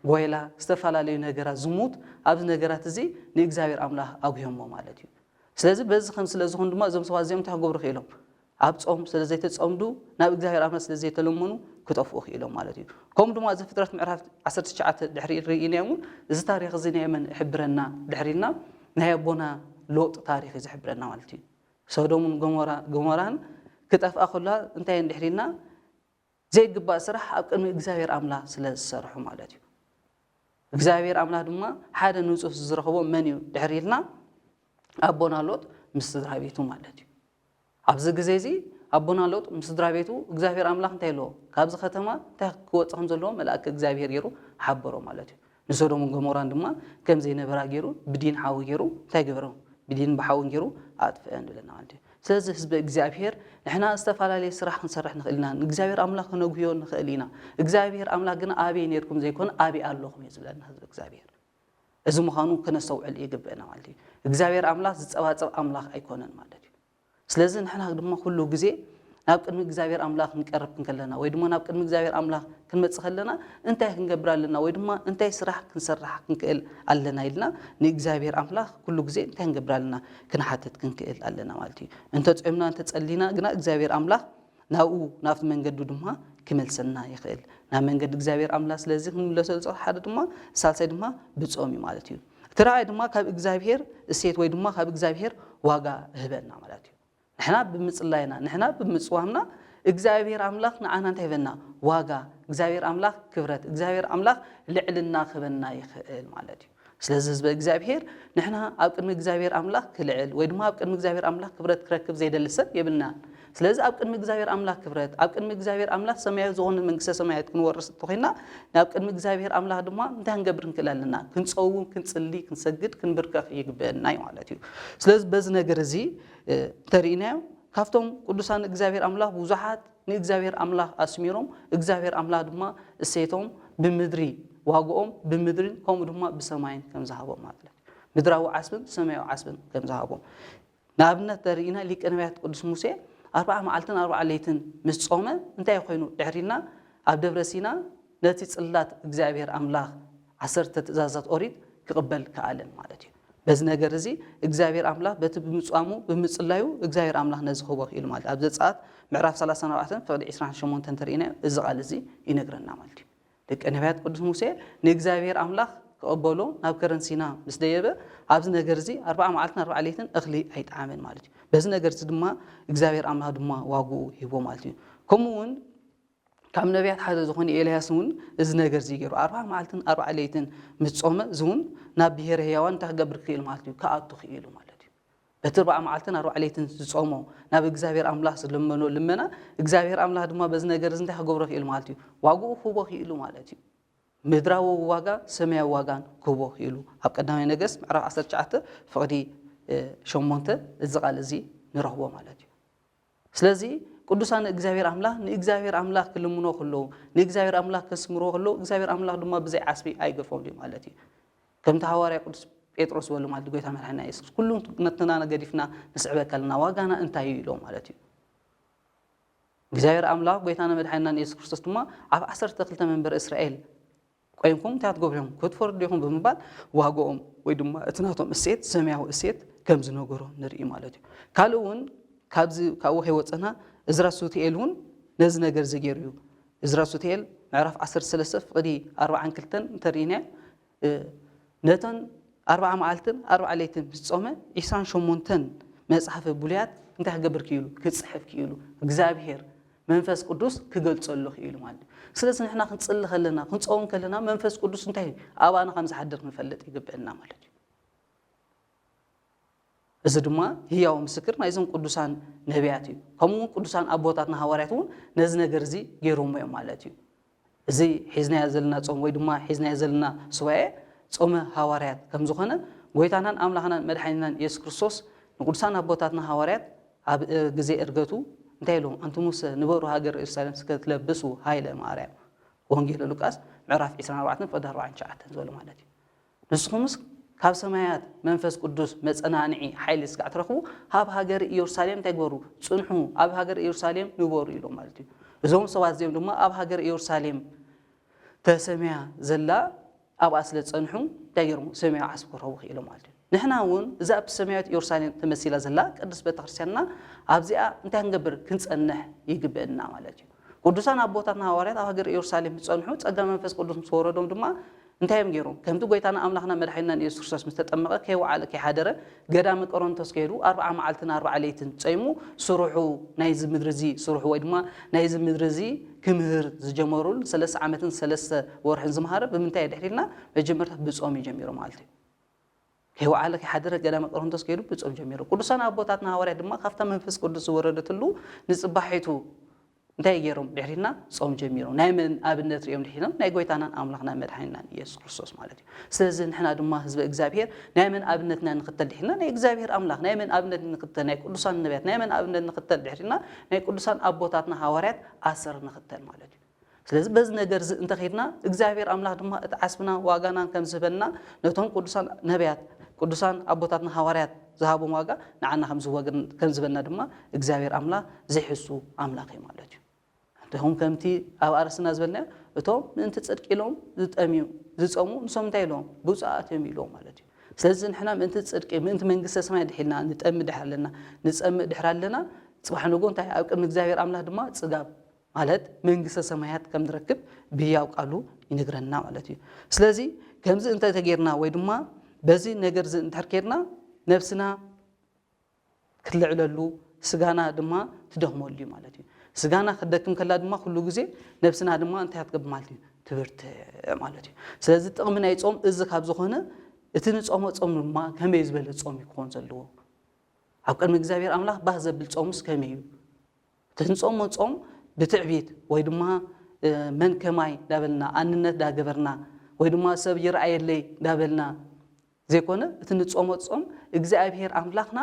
ጓይላ፣ ዝተፈላለዩ ነገራት ዝሙት ኣብዚ ነገራት እዚ ንእግዚኣብሔር ኣምላኽ ኣጉህዮሞ ማለት እዩ። ስለዚ በዚ ከም ስለ ዝኾኑ ድማ እዞም ሰባት እዚኦም እንታይ ክገብሩ ክኢሎም? ኣብ ጾም ስለ ዘይተጸምዱ ናብ እግዚኣብሔር ኣምላኽ ስለ ዘይተለመኑ ክጠፍኡ ክኢሎም ማለት እዩ። ከምኡ ድማ እዚ ፍጥረት ምዕራፍ ዓሰርተ ትሽዓተ ድሕሪ ርኢናዮ እውን እዚ ታሪኽ እዚ ናይ መን ይሕብረና ድሕሪና ናይ ኣቦና ሎጥ ታሪኽ እዩ ዝሕብረና ማለት እዩ። ሰዶምን ጎሞራ ጎሞራን ክጠፍኣ ከላ እንታይ እንድሕር ኢልና ዘይግባእ ስራሕ ኣብ ቅድሚ እግዚኣብሔር ኣምላኽ ስለ ዝሰርሑ ማለት እዩ። እግዚኣብሔር ኣምላኽ ድማ ሓደ ንጹህ ዝረኸቦ መን እዩ ድሕር ኢልና ኣቦና ሎጥ ምስ ስድራ ቤቱ ማለት እዩ። ኣብዚ ግዜ እዚ ኣቦና ሎጥ ምስ ስድራ ቤቱ እግዚኣብሔር ኣምላኽ እንታይ ኣለዎ? ካብዚ ከተማ እንታይ ክወጽእ ከም ዘለዎ መልኣክ እግዚኣብሔር ገይሩ ሓበሮ ማለት እዩ። ንሶዶምን ጎሞራን ድማ ከም ዘይነበራ ገይሩ ብዲን ሓዊ ገይሩ እንታይ ገበሮም? ብዲን ብሓውን ገይሩ ኣጥፍአን ይብለና ማለት እዩ። ስለዚ ህዝቢ እግዚኣብሔር ንሕና ዝተፈላለየ ስራሕ ክንሰርሕ ንኽእል ኢና። ንእግዚኣብሔር ኣምላኽ ክነጉህዮ ንኽእል ኢና። እግዚኣብሔር ኣምላኽ ግን ኣበይ ነርኩም ዘይኮነ ኣበይ ኣለኹም እዩ ዝብለና ህዝቢ እግዚኣብሔር። እዚ ምዃኑ ክነስተውዕል ይግብእና ማለት እዩ። እግዚኣብሔር ኣምላኽ ዝጸባጸብ ኣምላኽ ኣይኮነን ማለት እዩ። ስለዚ ንሕና ድማ ኩሉ ግዜ ናብ ቅድሚ እግዚኣብሔር ኣምላኽ ክንቀርብ ክንከለና ወይ ድማ ናብ ቅድሚ እግዚኣብሔር ኣምላኽ ክንመጽእ ከለና እንታይ ክንገብር ኣለና ወይ ድማ እንታይ ስራሕ ክንሰርሕ ክንክእል ኣለና ኢልና ንእግዚኣብሔር ኣምላኽ ኩሉ ግዜ እንታይ ክንገብር ኣለና ክንሓትት ክንክእል ኣለና ማለት እዩ። እንተጾምና እንተጸሊና ግና እግዚኣብሔር ኣምላኽ ናብኡ ናብቲ መንገዱ ድማ ክመልሰና ይኽእል። ናብ መንገዲ እግዚኣብሔር ኣምላኽ ስለዚ ክንምለሰሉ ሓደ ድማ ሳልሳይ ድማ ብጾም እዩ ማለት እዩ። እቲ ራእይ ድማ ካብ እግዚኣብሔር እሴት ወይ ድማ ካብ እግዚኣብሔር ዋጋ እህበና ማለት እዩ። ንሕና ብምጽላይና ንሕና ብምጽዋምና እግዚኣብሔር ኣምላኽ ንዓና እንታይ ይህበና? ዋጋ። እግዚኣብሔር ኣምላኽ ክብረት፣ እግዚኣብሔር ኣምላኽ ልዕልና ክህበና ይኽእል ማለት እዩ። ስለዚ ህዝበ እግዚኣብሔር ንሕና ኣብ ቅድሚ እግዚኣብሔር ኣምላኽ ክልዕል ወይ ድማ ኣብ ቅድሚ እግዚኣብሔር ኣምላኽ ክብረት ክረክብ ዘይደሊ ሰብ የብልናን። ስለዚ ኣብ ቅድሚ እግዚኣብሔር ኣምላኽ ክብረት ኣብ ቅድሚ እግዚኣብሔር ኣምላኽ ሰማያዊ ዝኾነ መንግስተ ሰማያት ክንወርስ እንተኮይና ናብ ቅድሚ እግዚኣብሔር ኣምላኽ ድማ እንታይ ክንገብር ንክእል ኣለና? ክንፀውም፣ ክንፅሊ፣ ክንሰግድ፣ ክንብርከኽ ይግበአና እዩ ማለት እዩ። ስለዚ በዚ ነገር እዚ እንተርኢናዮ ካብቶም ቅዱሳን እግዚኣብሔር ኣምላኽ ብዙሓት ንእግዚኣብሔር ኣምላኽ ኣስሚሮም እግዚኣብሔር ኣምላኽ ድማ እሴቶም ብምድሪ ዋግኦም ብምድርን ከምኡ ድማ ብሰማይን ከም ዝሃቦም ማለት እዩ። ምድራዊ ዓስብን ሰማያዊ ዓስብን ከም ዝሃቦም ንኣብነት ተርኢና ሊቀ ነቢያት ቅዱስ ሙሴ ኣርባዓ መዓልትን ኣርባዓ ለይትን ምስ ጾመ እንታይ ኮይኑ ድሕሪና ኣብ ደብረ ሲና ነቲ ጽላት እግዚኣብሔር ኣምላኽ ዓሰርተ ትእዛዛት ኦሪት ክቕበል ከኣለን ማለት እዩ። በዚ ነገር እዚ እግዚኣብሔር ኣምላኽ በቲ ብምጽዋሙ ብምጽላዩ እግዚኣብሔር ኣምላኽ ነዚ ክህቦ ክኢሉ ማለት ኣብ ዘጸኣት ምዕራፍ ሰላሳን ኣርባዕተን ፍቕዲ ዕስራን ሸሞንተን እንተርኢናዮ እዚ ቃል እዚ ይነግረና ማለት እዩ። ደቂ ነቢያት ቅዱስ ሙሴ ንእግዚኣብሔር ኣምላኽ ክቕበሎ ናብ ከረን ሲና ምስ ደየበ ኣብዚ ነገር እዚ ኣርባዓ መዓልትን ኣርባዓ ለይትን እኽሊ ኣይጠዓመን ማለት እዩ። በዚ ነገር እዚ ድማ እግዚኣብሔር ኣምላኽ ድማ ዋግኡ ሂቦ ማለት እዩ። ከምኡ እውን ካብ ነቢያት ሓደ ዝኾነ ኤልያስ እውን እዚ ነገር እዚ ገይሩ ኣርባዓ መዓልትን ኣርባዓ ለይትን ምስ ጾመ እዚ እውን ናብ ብሄረ ህያዋን እንታይ ክገብር ክኽእል ማለት እዩ ክኣቱ ክኢሉ ማለት እዩ። በቲ ኣርባዓ መዓልትን ኣርባዓ ለይትን ዝጾሞ ናብ እግዚኣብሔር ኣምላኽ ዝለመኖ ልመና እግዚኣብሔር ኣምላኽ ድማ በዚ ነገር እዚ እንታይ ክገብሮ ክኢሉ ማለት እዩ ዋግኡ ክህቦ ክኢሉ ማለት እዩ። ምድራዊ ዋጋ ሰማያዊ ዋጋን ክህቦ ክኢሉ ኣብ ቀዳማይ ነገስት ምዕራፍ ዓሰርተ ትሽዓተ ፍቕዲ ሸሞንተ እዚ ቃል እዚ ንረኽቦ ማለት እዩ። ስለዚ ቅዱሳን እግዚኣብሔር ኣምላኽ ንእግዚኣብሔር ኣምላኽ ክልምኖ ከለዉ ንእግዚኣብሔር ኣምላኽ ከስምርዎ ከለዉ እግዚኣብሔር ኣምላኽ ድማ ብዘይ ዓስቢ ኣይገድፎም ድዩ ማለት እዩ። ከምቲ ሃዋርያ ቅዱስ ጴጥሮስ ዝበሉ ማለት ጎይታ መድሓና የሱስ ኩሉ ነትና ገዲፍና ንስዕበካ ኣለና ዋጋና እንታይ እዩ ኢሎም ማለት እዩ። እግዚኣብሔር ኣምላኽ ጎይታና መድሓኒናን የሱስ ክርስቶስ ድማ ኣብ ዓሰርተ ክልተ መንበረ እስራኤል ቆይምኩም እንታይ ትገብሩ ኢኹም ክትፈርዱ ኢኹም ብምባል ዋግኦም ወይ ድማ እቲ ናቶም እሴት ሰማያዊ እሴት ከም ዝነገሮ ንርኢ ማለት እዩ። ካልእ እውን ካብዚ ካብኡ ከይወፀና እዝራ ሱትኤል እውን ነዚ ነገር እዚ ገይሩ እዩ። እዝራ ሱትኤል ምዕራፍ ዓሰርተ ሰለስተ ፍቕዲ ኣርባዓን ክልተን እንተርኢናዮ ነተን ኣርባዓ መዓልትን ኣርባዓ ለይትን ምስ ጾመ ዒስራን ሸሞንተን መጽሓፈ ብሉያት እንታይ ክገብር ክኢሉ ክጽሕፍ ክኢሉ እግዚኣብሔር መንፈስ ቅዱስ ክገልጸሉ ክኢሉ ማለት እዩ። ስለዚ ንሕና ክንጽሊ ከለና ክንጸውም ከለና መንፈስ ቅዱስ እንታይ ኣባና ከም ዝሓድር ክንፈልጥ ይግብአና ማለት እዩ። እዚ ድማ ህያው ምስክር ናይዞም ቅዱሳን ነቢያት እዩ። ከምኡ እውን ቅዱሳን ኣቦታትና ሃዋርያት እውን ነዚ ነገር እዚ ገይሮሞ እዮም ማለት እዩ። እዚ ሒዝናዮ ዘለና ጾም ወይ ድማ ሒዝናዮ ዘለና ሱባኤ ጾመ ሃዋርያት ከም ዝኾነ ጎይታናን ኣምላኽናን መድሓኒናን የሱስ ክርስቶስ ንቅዱሳን ኣቦታትና ሃዋርያት ኣብ ግዜ እርገቱ እንታይ ኢሎም ኣንቱሙሰ ንበሩ ሃገር ኢየሩሳሌም እስከ ትለብሱ ሃይለ ማርያም ወንጌል ሉቃስ ምዕራፍ ዕስራን ኣርባዕተን ፍቕዲ ኣርባዓን ትሽዓተን ዝበሉ ማለት እዩ። ንስኹምስ ካብ ሰማያት መንፈስ ቅዱስ መጸናንዒ ሓይሊ ስጋዕ ትረኽቡ፣ ኣብ ሃገር ኢየሩሳሌም እንታይ ግበሩ? ጽንሑ፣ ኣብ ሃገር ኢየሩሳሌም ንበሩ ኢሎም ማለት እዩ። እዞም ሰባት እዚኦም ድማ ኣብ ሃገር ኢየሩሳሌም ተሰምያ ዘላ ኣብኣ ስለ ዝጸንሑ እንታይ ገይሮም? ሰማያዊ ዓስቢ ክረኽቡ ክኢሎም ማለት እዩ። ንሕና እውን እዛ ኣብቲ ሰማያዊት ኢየሩሳሌም ተመሲላ ዘላ ቅድስት ቤተክርስትያንና ኣብዚኣ እንታይ ክንገብር? ክንጸንሕ ይግብእና ማለት እዩ። ቅዱሳን ኣቦታትና ሃዋርያት ኣብ ሃገር ኢየሩሳሌም ዝጸንሑ ጸጋ መንፈስ ቅዱስ ምስ ወረዶም ድማ እንታይ እዮም ገይሮም? ከምቲ ጎይታና ኣምላኽና መድሓኒናን ኢየሱስ ክርስቶስ ምስ ተጠመቐ ከይወዓለ ከይሓደረ ገዳመ ቆሮንቶስ ከይዱ ኣርብዓ መዓልትን ኣርብዓ ለይትን ጸይሙ ስርሑ ናይዚ ምድሪ እዚ ስርሑ ወይ ድማ ናይዚ ምድሪ እዚ ክምህር ዝጀመሩሉ ሰለስተ ዓመትን ሰለስተ ወርሕን ዝመሃረ ብምንታይ ድሕሪልና መጀመርታ ብጾም እዩ ጀሚሩ ማለት እዩ። ከይወዓለ ከይሓደረ ገዳመ ቆሮንቶስ ከይዱ ብጾም ጀሚሩ። ቅዱሳን ኣቦታትና ሃዋርያት ድማ ካብታ መንፈስ ቅዱስ ዝወረደትሉ ንጽባሒቱ እንታይ ገይሮም ድሕሪና ጾም ጀሚሮም ናይ መን ኣብነት ሪኦም ድሕሪና ናይ ጎይታናን ኣምላኽና መድሓኒናን ኢየሱስ ክርስቶስ ማለት እዩ። ስለዚ ንሕና ድማ ህዝበ እግዚኣብሔር ናይ መን ኣብነትና ንኽተል ድሕሪና ናይ እግዚኣብሔር ኣምላኽ ናይ መን ኣብነት ንኽተል ናይ ቅዱሳን ነቢያት ናይ መን ኣብነት ንኽተል ድሕሪና ናይ ቅዱሳን ኣቦታትና ሃዋርያት ኣሰር ንኽተል ማለት እዩ። ስለዚ በዚ ነገር እዚ እንተኸድና እግዚኣብሔር ኣምላኽ ድማ እቲ ዓስብና ዋጋናን ከም ዝህበና ነቶም ቅዱሳን ነቢያት ቅዱሳን ኣቦታትና ሃዋርያት ዝሃቦም ዋጋ ንዓና ከም ዝህቦ ግን ከም ዝበልና ድማ እግዚኣብሔር ኣምላኽ ዘይሕሱ ኣምላኽ እዩ ማለት እዩ። እንተኹም ከምቲ ኣብ ኣርእስትና ዝበልናዮ እቶም ምእንቲ ጽድቂ ኢሎም ዝጠምዩ ዝጸሙ ንሶም እንታይ ኢሎም ብፁዓት እዮም ኢሎም ማለት እዩ። ስለዚ ንሕና ምእንቲ ጽድቂ ምእንቲ መንግስተ ሰማይ ድሒልና ንጠሚ ድሕር ኣለና ንጸምእ ድሕር ኣለና ጽባሕ ንጎ እንታይ ኣብ ቅድሚ እግዚኣብሔር ኣምላኽ ድማ ጽጋብ ማለት መንግስተ ሰማያት ከም ንረክብ ብህያው ቃሉ ይነግረና ማለት እዩ። ስለዚ ከምዚ እንተተጌርና ወይ ድማ በዚ ነገር እዚ እንድሕር ኬድና ነብስና ክትልዕለሉ ስጋና ድማ ትደኽመሉ እዩ ማለት እዩ። ስጋና ክትደክም ከላ ድማ ኩሉ ግዜ ነብስና ድማ እንታይ ክትገብር ማለት እዩ ትብርትዕ ማለት እዩ። ስለዚ ጥቕሚ ናይ ጾም እዚ ካብ ዝኾነ እቲ ንጾሞ ጾም ድማ ከመይ ዝበለ ጾም ይክኾን ዘለዎ ኣብ ቅድሚ እግዚኣብሔር ኣምላኽ ባህ ዘብል ጾምስ ከመይ እዩ? እቲ ንጾሞ ጾም ብትዕቢት ወይ ድማ መን ከማይ ዳበልና ኣንነት ዳገበርና ወይ ድማ ሰብ ይረኣየለይ ዳበልና ዘይኮነ እቲ ንጾሞ ጾም እግዚኣብሔር ኣምላኽና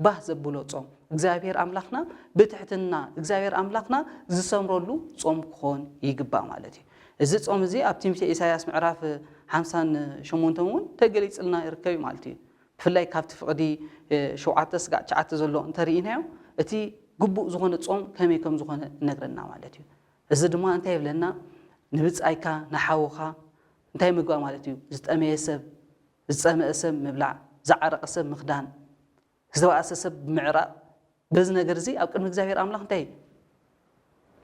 ባህ ዘብሎ ጾም እግዚኣብሔር ኣምላኽና ብትሕትና እግዚኣብሔር ኣምላኽና ዝሰምረሉ ጾም ክኾን ይግባእ ማለት እዩ። እዚ ጾም እዚ ኣብ ትንቢተ ኢሳያስ ምዕራፍ ሓምሳን ሸሞንተን እውን ተገሊጽልና ይርከብ እዩ ማለት እዩ። ብፍላይ ካብቲ ፍቕዲ ሸውዓተ ስጋዕ ትሽዓተ ዘሎ እንተርኢናዮ እቲ ግቡእ ዝኾነ ጾም ከመይ ከም ዝኾነ እነግረና ማለት እዩ። እዚ ድማ እንታይ ይብለና? ንብጻይካ ንሓውኻ እንታይ ምግባእ ማለት እዩ? ዝጠመየ ሰብ ዝጸመአ ሰብ ምብላዕ፣ ዝዓረቐ ሰብ ምኽዳን፣ ዝተባእሰ ሰብ ምዕራቕ። በዚ ነገር እዚ ኣብ ቅድሚ እግዚኣብሔር ኣምላኽ እንታይ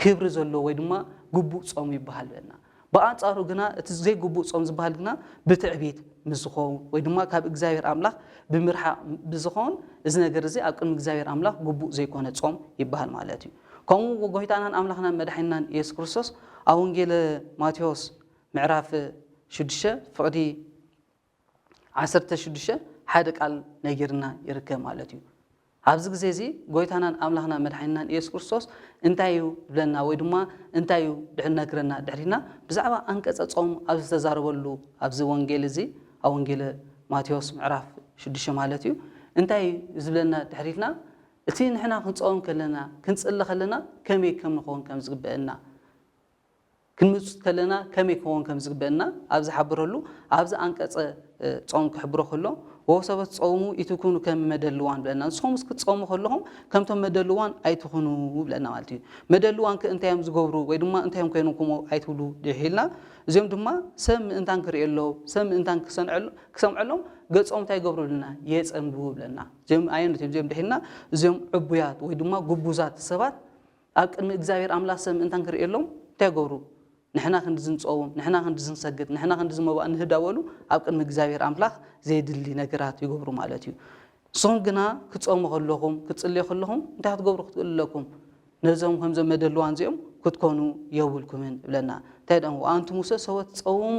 ክብሪ ዘለዎ ወይ ድማ ግቡእ ጾም ይበሃል በልና። ብኣንጻሩ ግና እቲ ዘይግቡእ ጾም ዝበሃል ግና ብትዕቢት ምስ ዝኸውን ወይ ድማ ካብ እግዚኣብሔር ኣምላኽ ብምርሓቕ ብዝኸውን እዚ ነገር እዚ ኣብ ቅድሚ እግዚኣብሔር ኣምላኽ ግቡእ ዘይኮነ ጾም ይበሃል ማለት እዩ። ከምኡ ጎይታናን ኣምላኽናን መድሓኒናን ኢየሱስ ክርስቶስ ኣብ ወንጌለ ማቴዎስ ምዕራፍ ሽዱሽተ ፍቕዲ ዓሰርተ ሽዱሽተ ሓደ ቃል ነጊርና ይርከብ ማለት እዩ። ኣብዚ ግዜ እዚ ጎይታናን ኣምላኽና መድሓኒናን ኢየሱስ ክርስቶስ እንታይ እዩ ዝብለና ወይ ድማ እንታይ እዩ ድሕነግረና ድሕሪና ብዛዕባ ኣንቀጸ ጾም ኣብ ዝተዛረበሉ ኣብዚ ወንጌል እዚ ኣብ ወንጌል ማቴዎስ ምዕራፍ ሽዱሽተ ማለት እዩ እንታይ እዩ ዝብለና ድሕሪትና እቲ ንሕና ክንጸውም ከለና ክንጽሊ ከለና ከመይ ከም ንኸውን ከም ዝግበአና ክንምጹት ከለና ከመይ ክኸውን ከም ዝግበአና ኣብ ዝሓብረሉ ኣብዚ ኣንቀጸ ጾም ክሕብሮ ከሎ ወሰበት ጾሙ ኢትኩኑ ከም መደልዋን ብለና ንስኹም ክትጾሙ ከለኹም ከምቶም መደልዋን ኣይትኹኑ ብለና ማለት እዩ። መደልዋን ከ እንታይ እዮም ዝገብሩ ወይ ድማ እንታይ እዮም ኮይኖም ከምኡ ኣይትብሉ ድሒልና እዚኦም ድማ ሰብ ምእንታን ክርእየሎም ሰብ ምእንታን ክሰምዐሎም ገጾም እንታይ ይገብሩ ብለና የጸንብቡ ብለና። እዚኦም ኣየነት እዮም እዚኦም ድሒልና እዚኦም ዕቡያት ወይ ድማ ግቡዛት ሰባት ኣብ ቅድሚ እግዚኣብሔር ኣምላኽ ሰብ ምእንታን ክርእየሎም እንታይ ይገብሩ? ንሕና ክንዲ ዝንጸውም፣ ንሕና ክንዲ ዝንሰግድ፣ ንሕና ክንዲ ዝመባእ ንህዳወሉ ኣብ ቅድሚ እግዚኣብሔር ኣምላኽ ዘየድሊ ነገራት ይገብሩ ማለት እዩ። ንስኹም ግና ክትጸሙ ከለኹም፣ ክትጽልዩ ከለኹም እንታይ ክትገብሩ ክትክእሉ ኣለኩም? ነዞም ከምዞም መደልዋን እዚኦም ክትኮኑ የብልኩምን ይብለና። እንታይ ደኣ ኣንቱ ሙሰ ሰወት ጸውሙ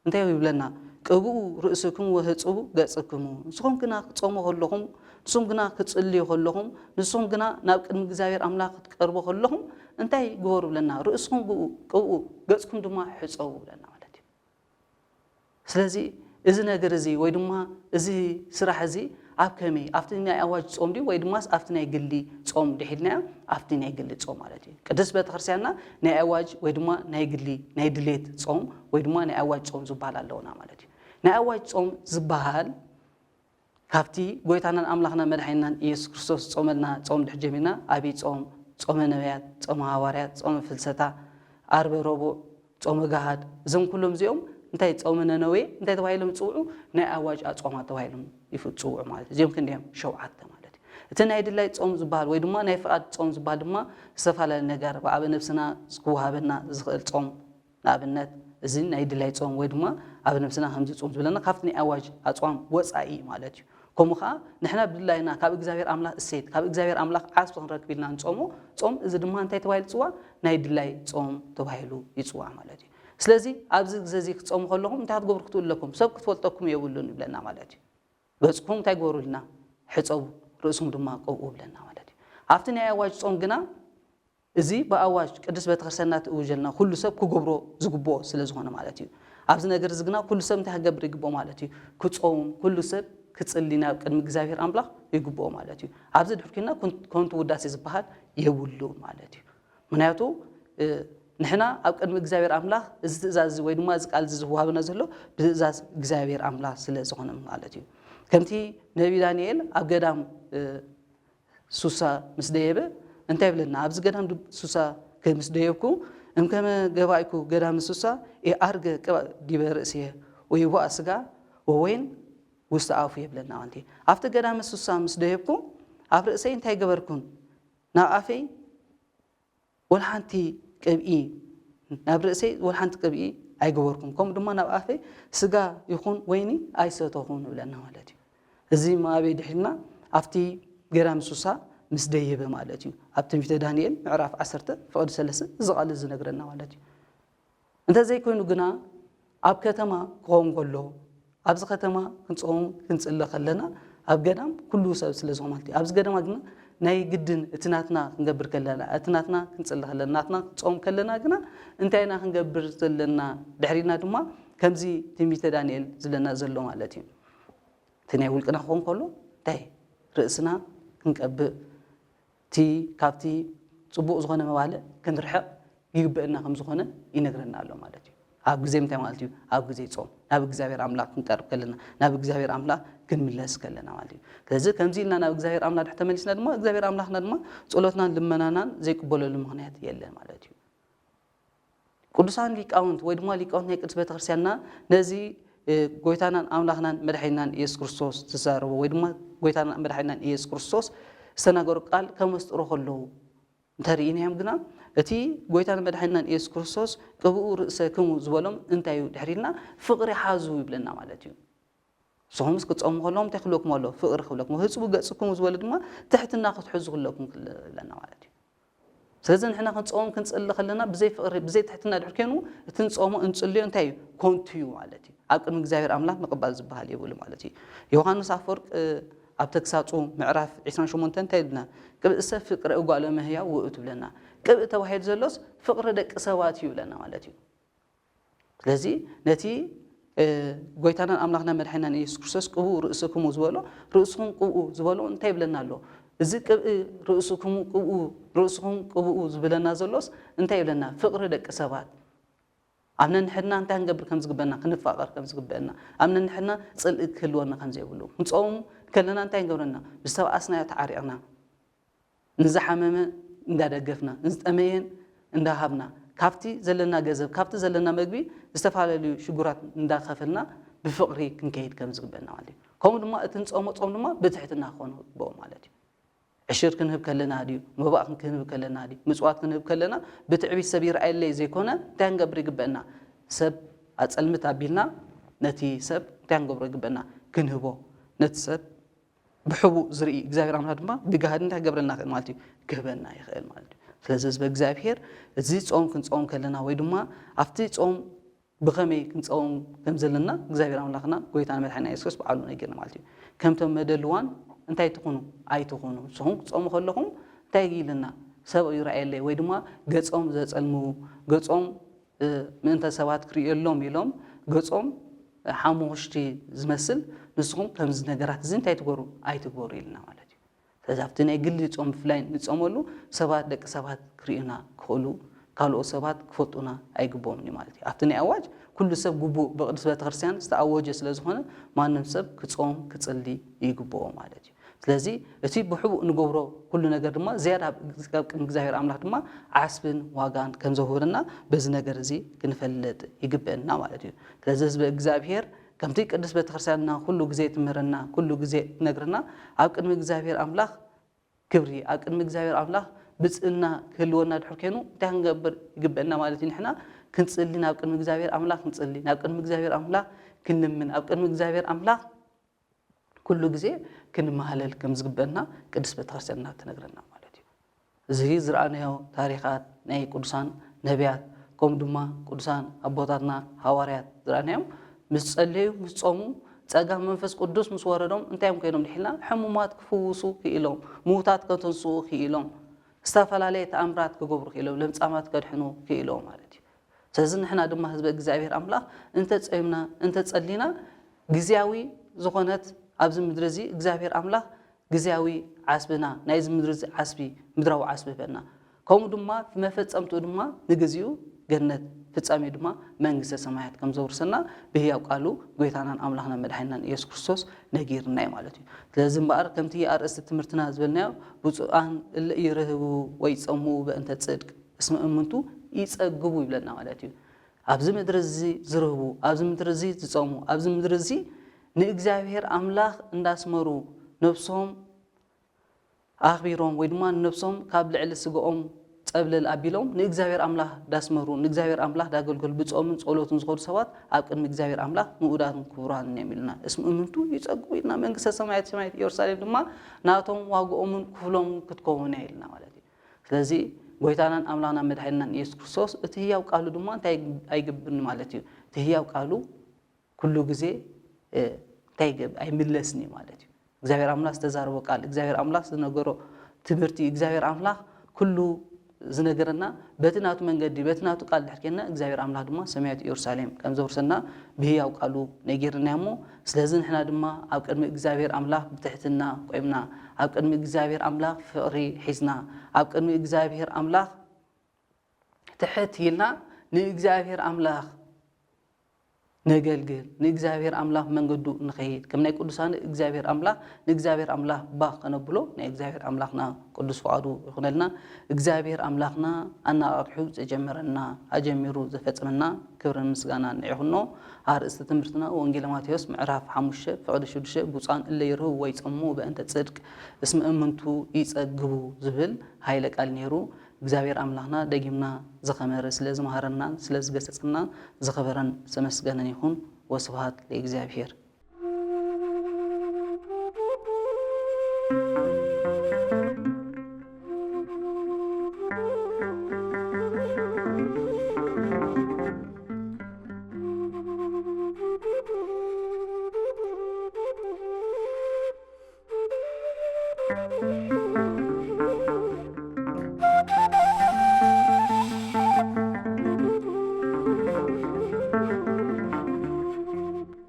እንታይ ይብለና? ቅብኡ ርእስኩም ወህጽቡ ገጽክሙ። ንስኹም ግና ክትጾሙ ከለኹም፣ ንስኹም ግና ክትጽልዩ ከለኹም፣ ንስኹም ግና ናብ ቅድሚ እግዚኣብሔር ኣምላኽ ክትቀርቡ ከለኹም እንታይ ግበሩ ብለና? ርእስኹም ግኡ ቅብኡ ገጽኩም ድማ ሕጸቡ ብለና ማለት እዩ። ስለዚ እዚ ነገር እዚ ወይ ድማ እዚ ስራሕ እዚ ኣብ ከመይ ኣብቲ ናይ ኣዋጅ ጾም ድዩ ወይ ድማስ ኣብቲ ናይ ግሊ ጾም ድሒድናዮ ኣብቲ ናይ ግሊ ጾም ማለት እዩ። ቅድስት ቤተክርስትያንና ናይ ኣዋጅ ወይ ድማ ናይ ግሊ ናይ ድሌት ጾም ወይ ድማ ናይ ኣዋጅ ጾም ዝበሃል ኣለውና ማለት እዩ። ናይ ኣዋጅ ጾም ዝበሃል ካብቲ ጎይታናን ኣምላኽና መድሓኒናን ኢየሱስ ክርስቶስ ዝጾመልና ጾም ድሕር ጀሚርና ኣብይ ጾም፣ ጾመ ነቢያት፣ ጾመ ሃዋርያት፣ ጾመ ፍልሰታ፣ ዓርበ ረቡዕ፣ ጾመ ገሃድ እዞም ኩሎም እዚኦም እንታይ ጾመ ነነዌ እንታይ ተባሂሎም ይጽውዑ? ናይ ኣዋጅ ኣጽዋማት ተባሂሎም ይፍጽውዑ ማለት እዩ። እዚኦም ክንዲኦም ሸውዓተ ማለት እዩ። እቲ ናይ ድላይ ጾም ዝበሃል ወይ ድማ ናይ ፍቓድ ጾም ዝበሃል ድማ ዝተፈላለዩ ነገር ብኣበ ነብስና ክወሃበና ዝኽእል ጾም ንኣብነት እዚ ናይ ድላይ ጾም ወይ ድማ ኣብ ነብስና ከምዚ ጾም ዝበለና ካብቲ ናይ ኣዋጅ ኣጽዋም ወጻኢ ማለት እዩ። ከምኡ ከዓ ንሕና ብድላይና ካብ እግዚኣብሔር ኣምላኽ እሴት ካብ እግዚኣብሔር ኣምላኽ ዓስቢ ክንረክብ ኢልና ንጾሞ ጾም እዚ ድማ እንታይ ተባሂሉ ይፅዋዕ? ናይ ድላይ ጾም ተባሂሉ ይፅዋዕ ማለት እዩ። ስለዚ ኣብዚ ግዜ እዚ ክትጾሙ ከለኹም እንታይ ክትገብሩ ክትብሉ ኣለኩም? ሰብ ክትፈልጠኩም የብሉን ይብለና ማለት እዩ። ገጽኩም እንታይ ግበሩ ኢልና? ሕጸቡ፣ ርእስኩም ድማ ቀብኡ ይብለና ማለት እዩ። ኣብቲ ናይ ኣዋጅ ጾም ግና እዚ ብኣዋጅ ቅድስት ቤተክርስትያንና ትእውጀልና ኩሉ ሰብ ክገብሮ ዝግብኦ ስለ ዝኾነ ማለት እዩ። ኣብዚ ነገር እዚ ግና ኩሉ ሰብ እንታይ ክገብር ይግብኦ ማለት እዩ? ክጾም፣ ኩሉ ሰብ ክጽሊ ናብ ቅድሚ እግዚኣብሔር ኣምላኽ ይግብኦ ማለት እዩ። ኣብዚ ድሕር ኮይንና ኮን- ኮንቱ ውዳሴ ዝበሃል የብሉ ማለት እዩ። ምክንያቱ ንሕና ኣብ ቅድሚ እግዚኣብሔር ኣምላኽ እዚ ትእዛዝ እዚ ወይ ድማ እዚ ቃል እዚ ዝወሃበና ዘሎ ብትእዛዝ እግዚኣብሔር ኣምላኽ ስለ ዝኾነ ማለት እዩ። ከምቲ ነቢ ዳንኤል ኣብ ገዳም ሱሳ ምስ ደየበ እንታይ ይብለና? ኣብዚ ገዳም ሱሳ ምስ ደየብኩ፣ እምከመ ገባይኩ ገዳም ሱሳ ኢኣርገ ቅብእ ዲበ ርእስየ ወይዋእ ስጋ ወወይን ውስተ ኣፉ ይብለና ማለት እዩ። ኣብቲ ገዳም ሱሳ ምስ ደየብኩ ኣብ ርእሰይ እንታይ ገበርኩን? ናብ ኣፈይ ወልሓንቲ ቅብኢ ናብ ርእሰይ ወልሓንቲ ቅብኢ ኣይገበርኩን፣ ከምኡ ድማ ናብ ኣፈይ ስጋ ይኹን ወይኒ ኣይሰተኹን ይብለና ማለት እዩ። እዚ ማበይ ድሒልና ኣብቲ ገዳም ሱሳ ምስ ደየበ ማለት እዩ። ኣብ ትንቢተ ዳንኤል ምዕራፍ ዓሰርተ ፍቕዲ ሰለስተ እዚ ቃል እዚ ዝነግረና ማለት እዩ። እንተዘይኮይኑ ግና ኣብ ከተማ ክኸውን ከሎ ኣብዚ ከተማ ክንፀውም ክንፅለ ከለና ኣብ ገዳም ኩሉ ሰብ ስለ ዝኾነ ማለት እዩ። ኣብዚ ገዳማ ግና ናይ ግድን እቲ ናትና ክንገብር ከለና እቲ ናትና ክንፅለ ከለና ናትና ክንፀውም ከለና ግና እንታይ ኢና ክንገብር ዘለና? ድሕሪና ድማ ከምዚ ትንቢተ ዳንኤል ዝብለና ዘሎ ማለት እዩ። እቲ ናይ ውልቅና ክኸውን ከሎ እንታይ ርእስና ክንቀብእ እቲ ካብቲ ፅቡቕ ዝኾነ መባልዕ ክንርሕቕ ይግበአና ከም ዝኾነ ይነግረና ኣሎ ማለት እዩ። ኣብ ግዜ ምንታይ ማለት እዩ? ኣብ ግዜ ጾም ናብ እግዚኣብሔር ኣምላኽ ክንቀርብ ከለና ናብ እግዚኣብሔር ኣምላኽ ክንምለስ ከለና ማለት እዩ። ስለዚ ከምዚ ኢልና ናብ እግዚኣብሔር ኣምላኽ ድሕር ተመሊስና ድማ እግዚኣብሔር ኣምላኽና ድማ ጸሎትናን ልመናናን ዘይቅበለሉ ምኽንያት የለን ማለት እዩ። ቅዱሳን ሊቃውንት ወይ ድማ ሊቃውንት ናይ ቅድስት ቤተክርስትያንና ነዚ ጎይታናን ኣምላኽናን መድሓኒናን ኢየሱስ ክርስቶስ ዝዛረቦ ወይ ድማ ጎይታናን መድሓኒናን ኢየሱስ ክርስቶስ ዝተናገሩ ቃል ከመስጥሩ ከለዉ እንተርኢናዮም ግና እቲ ጎይታን መድሓኒናን ኢየሱስ ክርስቶስ ቅብኡ ርእሰክሙ ዝበሎም እንታይ እዩ ድሕሪልና ፍቕሪ ሓዙ ይብለና ማለት እዩ። ንስኹምስ ክትጸሙ ከለኹም እንታይ ክብለኩም ኣሎ? ፍቕሪ ክብለኩም። ህጽቡ ገጽኩም ዝበለ ድማ ትሕትና ክትሕዙ ክለኩም ክለና ማለት እዩ። ስለዚ ንሕና ክንጸውም ክንጽሊ ከለና ብዘይ ፍቕሪ ብዘይ ትሕትና ድሕር ኮይኑ እቲ ንጸሞ እንጽልዮ እንታይ እዩ? ኮንቱ እዩ ማለት እዩ። ኣብ ቅድሚ እግዚኣብሔር ኣምላኽ ምቕባል ዝበሃል የብሉ ማለት እዩ። ዮሃንስ ኣፈወርቅ ኣብ ተግሳጹ ምዕራፍ ዕስራን ሸሞንተን እንታይ ይብለና? ቅብእሰ ፍቅረ እጓለ እመሕያው ውእቱ ይብለና። ቅብእ ተባሂሉ ዘሎስ ፍቕሪ ደቂ ሰባት እዩ ይብለና ማለት እዩ። ስለዚ ነቲ ጎይታናን ኣምላኽና መድሓኒናን ኢየሱስ ክርስቶስ ቅብኡ ርእስክሙ ዝበሎ ርእስኹም ቅብኡ ዝበሎ እንታይ ይብለና ኣሎ? እዚ ቅብእ ርእስክሙ ቅብኡ ርእስኹም ቅብኡ ዝብለና ዘሎስ እንታይ ይብለና? ፍቕሪ ደቂ ሰባት ኣብ ነንሕድና እንታይ ክንገብር ከም ዝግበአና ክንፋቐር ከም ዝግበአና ኣብ ነንሕድና ጽልኢ ክህልወና ከም ዘይብሉ ክንጾም ከለና እንታይ ንገብረና? ብዝተባኣስናዮ ተዓሪቕና ንዝሓመመ እንዳደገፍና ንዝጠመየን እንዳሃብና ካብቲ ዘለና ገንዘብ ካብቲ ዘለና መግቢ ዝተፈላለዩ ሽጉራት እንዳኸፈልና ብፍቕሪ ክንከይድ ከም ዝግበአና ማለት እዩ። ከምኡ ድማ እቲ ንፀሞ ፆም ድማ ብትሕትና ክኾን ይግበኦ ማለት እዩ። ዕሽር ክንህብ ከለና ድዩ መባእ ክንህብ ከለና ድዩ ምፅዋት ክንህብ ከለና ብትዕቢት ሰብ ይረኣየለይ ዘይኮነ እንታይ ክንገብር ይግበአና? ሰብ ኣፀልምት ኣቢልና ነቲ ሰብ እንታይ ክንገብሮ ይግበአና? ክንህቦ ነቲ ሰብ ብሕቡእ ዝርኢ እግዚኣብሔር ኣምላኽ ድማ ብጋህዲ እንታይ ክገብረልና ይኽእል ማለት እዩ? ክህበና ይኽእል ማለት እዩ። ስለዚ ህዝበ እግዚኣብሔር እዚ ጾም ክንጾም ከለና ወይ ድማ ኣብቲ ጾም ብኸመይ ክንጸውም ከም ዘለና እግዚኣብሔር ኣምላኽና ጎይታን መድሓኒና የሱስ ክርስቶስ ባዕሉ ነጊርና ማለት እዩ። ከምቶም መደልዋን እንታይ ትኹኑ ኣይትኹኑ ንስኹም ክትጾሙ ከለኹም እንታይ ኢልና ሰብ ይረኣየለይ ወይ ድማ ገጾም ዘጸልምዉ ገጾም ምእንተ ሰባት ክርእየሎም ኢሎም ገጾም ሓሙኽሽቲ ዝመስል ንስኹም ከምዚ ነገራት እዚ እንታይ ትገሩ ኣይትግበሩ ኢልና ማለት እዩ። ስለዚ ኣብቲ ናይ ግሊ ጾም ብፍላይ ንጸመሉ ሰባት ደቂ ሰባት ክርእዩና ክኽእሉ ካልኦት ሰባት ክፈልጡና ኣይግብኦምን እዩ ማለት እዩ። ኣብቲ ናይ ኣዋጅ ኩሉ ሰብ ግቡእ ብቅድስት ቤተክርስትያን ዝተኣወጀ ስለ ዝኾነ ማንም ሰብ ክጾም ክጽሊ ይግብኦ ማለት እዩ። ስለዚ እቲ ብሕቡእ ንገብሮ ኩሉ ነገር ድማ ዝያዳ ኣብ ቅድሚ እግዚኣብሔር ኣምላኽ ድማ ዓስብን ዋጋን ከም ዘውህበና በዚ ነገር እዚ ክንፈልጥ ይግበአና ማለት እዩ። ስለዚ ህዝቢ እግዚኣብሔር ከምቲ ቅድስት ቤተክርስትያንና ኩሉ ግዜ ትምህረና ኩሉ ግዜ ትነግርና ኣብ ቅድሚ እግዚኣብሔር ኣምላኽ ክብሪ ኣብ ቅድሚ እግዚኣብሔር ኣምላኽ ብፅእና ክህልወና ድሕር ኮይኑ እንታይ ክንገብር ይግበአና ማለት እዩ። ንሕና ክንፅሊ ናብ ቅድሚ እግዚኣብሔር ኣምላኽ ክንፅሊ ናብ ቅድሚ እግዚኣብሔር ኣምላኽ ክንልምን ኣብ ቅድሚ እግዚኣብሔር ኣምላኽ ኩሉ ግዜ ክንመሃለል ከም ዝግበአና ቅድስት ቤተክርስትያንና ትነግረና ማለት እዩ። እዚ ዝረኣናዮ ታሪኻት ናይ ቅዱሳን ነቢያት ከምኡ ድማ ቅዱሳን ኣቦታትና ሃዋርያት ዝረኣናዮም ምስ ጸለዩ ምስ ጾሙ ጸጋ መንፈስ ቅዱስ ምስ ወረዶም እንታይ እዮም ኮይኖም ድሒልና ሕሙማት ክፍውሱ ክኢሎም ምዉታት ከተንስኡ ክኢሎም ዝተፈላለየ ተኣምራት ክገብሩ ክኢሎም ለምጻማት ከድሕኑ ክኢሎም ማለት እዩ። ስለዚ ንሕና ድማ ህዝበ እግዚኣብሔር ኣምላኽ እንተጸምና እንተጸሊና ግዝያዊ ዝኾነት ኣብዚ ምድሪ እዚ እግዚኣብሔር ኣምላኽ ግዝያዊ ዓስብና ናይዚ ምድሪ እዚ ዓስቢ ምድራዊ ዓስቢ ህበና። ከምኡ ድማ መፈጸምትኡ ድማ ንግዚኡ ገነት ፍጻሜ ድማ መንግስተ ሰማያት ከም ዘውርሰና ብህያው ቃሉ ጎይታናን ኣምላኽና መድሓኒናን ኢየሱስ ክርስቶስ ነጊርና እዩ ማለት እዩ። ስለዚ እምበኣር ከምቲ ኣርእስቲ ትምህርትና ዝበልናዮ ብፁዓን እለ ይርህቡ ወይ ጸሙ በእንተ ጽድቅ እስመ እምንቱ ይጸግቡ ይብለና ማለት እዩ። ኣብዚ ምድሪ እዚ ዝርህቡ፣ ኣብዚ ምድሪ እዚ ዝጸሙ፣ ኣብዚ ምድሪ እዚ ንእግዚኣብሔር ኣምላኽ እንዳስመሩ ነብሶም ኣኽቢሮም ወይ ድማ ንነብሶም ካብ ልዕሊ ስጋኦም ጸብለል ኣቢሎም ንእግዚኣብሔር ኣምላኽ ዳስመሩ ንእግዚኣብሔር ኣምላኽ ዳገልገሉ ብጾምን ጸሎትን ዝኸዱ ሰባት ኣብ ቅድሚ እግዚኣብሔር ኣምላኽ ምኡዳትን ክቡራን እዮም ኢልና። እስም እምንቱ ይጸግቡ ኢልና። መንግስተ ሰማያት ሰማያት ኢየሩሳሌም ድማ ናቶም ዋግኦምን ክፍሎም ክትከውን እያ ኢልና ማለት እዩ። ስለዚ ጎይታናን ኣምላኽና መድሓኒናን ኢየሱስ ክርስቶስ እቲ ህያው ቃሉ ድማ እንታይ ኣይገብርን ማለት እዩ። እቲ ህያው ቃሉ ኩሉ ግዜ እንታይ ይገብር ኣይምለስን እዩ ማለት እዩ። እግዚኣብሔር ኣምላኽ ዝተዛረቦ ቃል እግዚኣብሔር ኣምላኽ ዝነገሮ ትምህርቲ እግዚኣብሔር ኣምላኽ ኩሉ ዝነገረና በቲ ናቱ መንገዲ በቲ ናቱ ቃል ድሕር ኬና እግዚኣብሔር ኣምላኽ ድማ ሰማያት ኢየሩሳሌም ከም ዘውርሰና ብህያው ቃሉ ነጊርና እሞ ስለዚ ንሕና ድማ ኣብ ቅድሚ እግዚኣብሔር ኣምላኽ ብትሕትና ቆይምና ኣብ ቅድሚ እግዚኣብሔር ኣምላኽ ፍቕሪ ሒዝና ኣብ ቅድሚ እግዚኣብሔር ኣምላኽ ትሕት ኢልና ንእግዚኣብሔር ኣምላኽ ነገልግል ንእግዚኣብሔር ኣምላኽ መንገዱ ንኸይድ ከም ናይ ቅዱሳን እግዚኣብሔር ኣምላኽ ንእግዚኣብሔር ኣምላኽ ባኽ ከነብሎ ናይ እግዚኣብሔር ኣምላኽና ቅዱስ ፍቓዱ ይኹነልና። እግዚኣብሔር ኣምላኽና ኣነቓቒሑ ዝጀመረና ኣጀሚሩ ዘፈጸመና ክብርን ምስጋናን ንዒኹኖ። ኣርእስቲ ትምህርትና ወንጌል ማቴዎስ ምዕራፍ ሓሙሽተ ፍቕዲ ሽዱሽተ ብፁዓን እለ ይርህቡ ወይ ጸሙ በእንተ ጽድቅ እስመ እምንቱ ይጸግቡ ዝብል ሃይለ ቃል ነይሩ። እግዚኣብሔር ኣምላኽና ደጊምና ዝኸመረ ስለ ዝመሃረናን ስለ ዝገሰጸናን ዝኸበረን ዝተመስገነን ይኹን። ወስብሃት ለእግዚኣብሔር።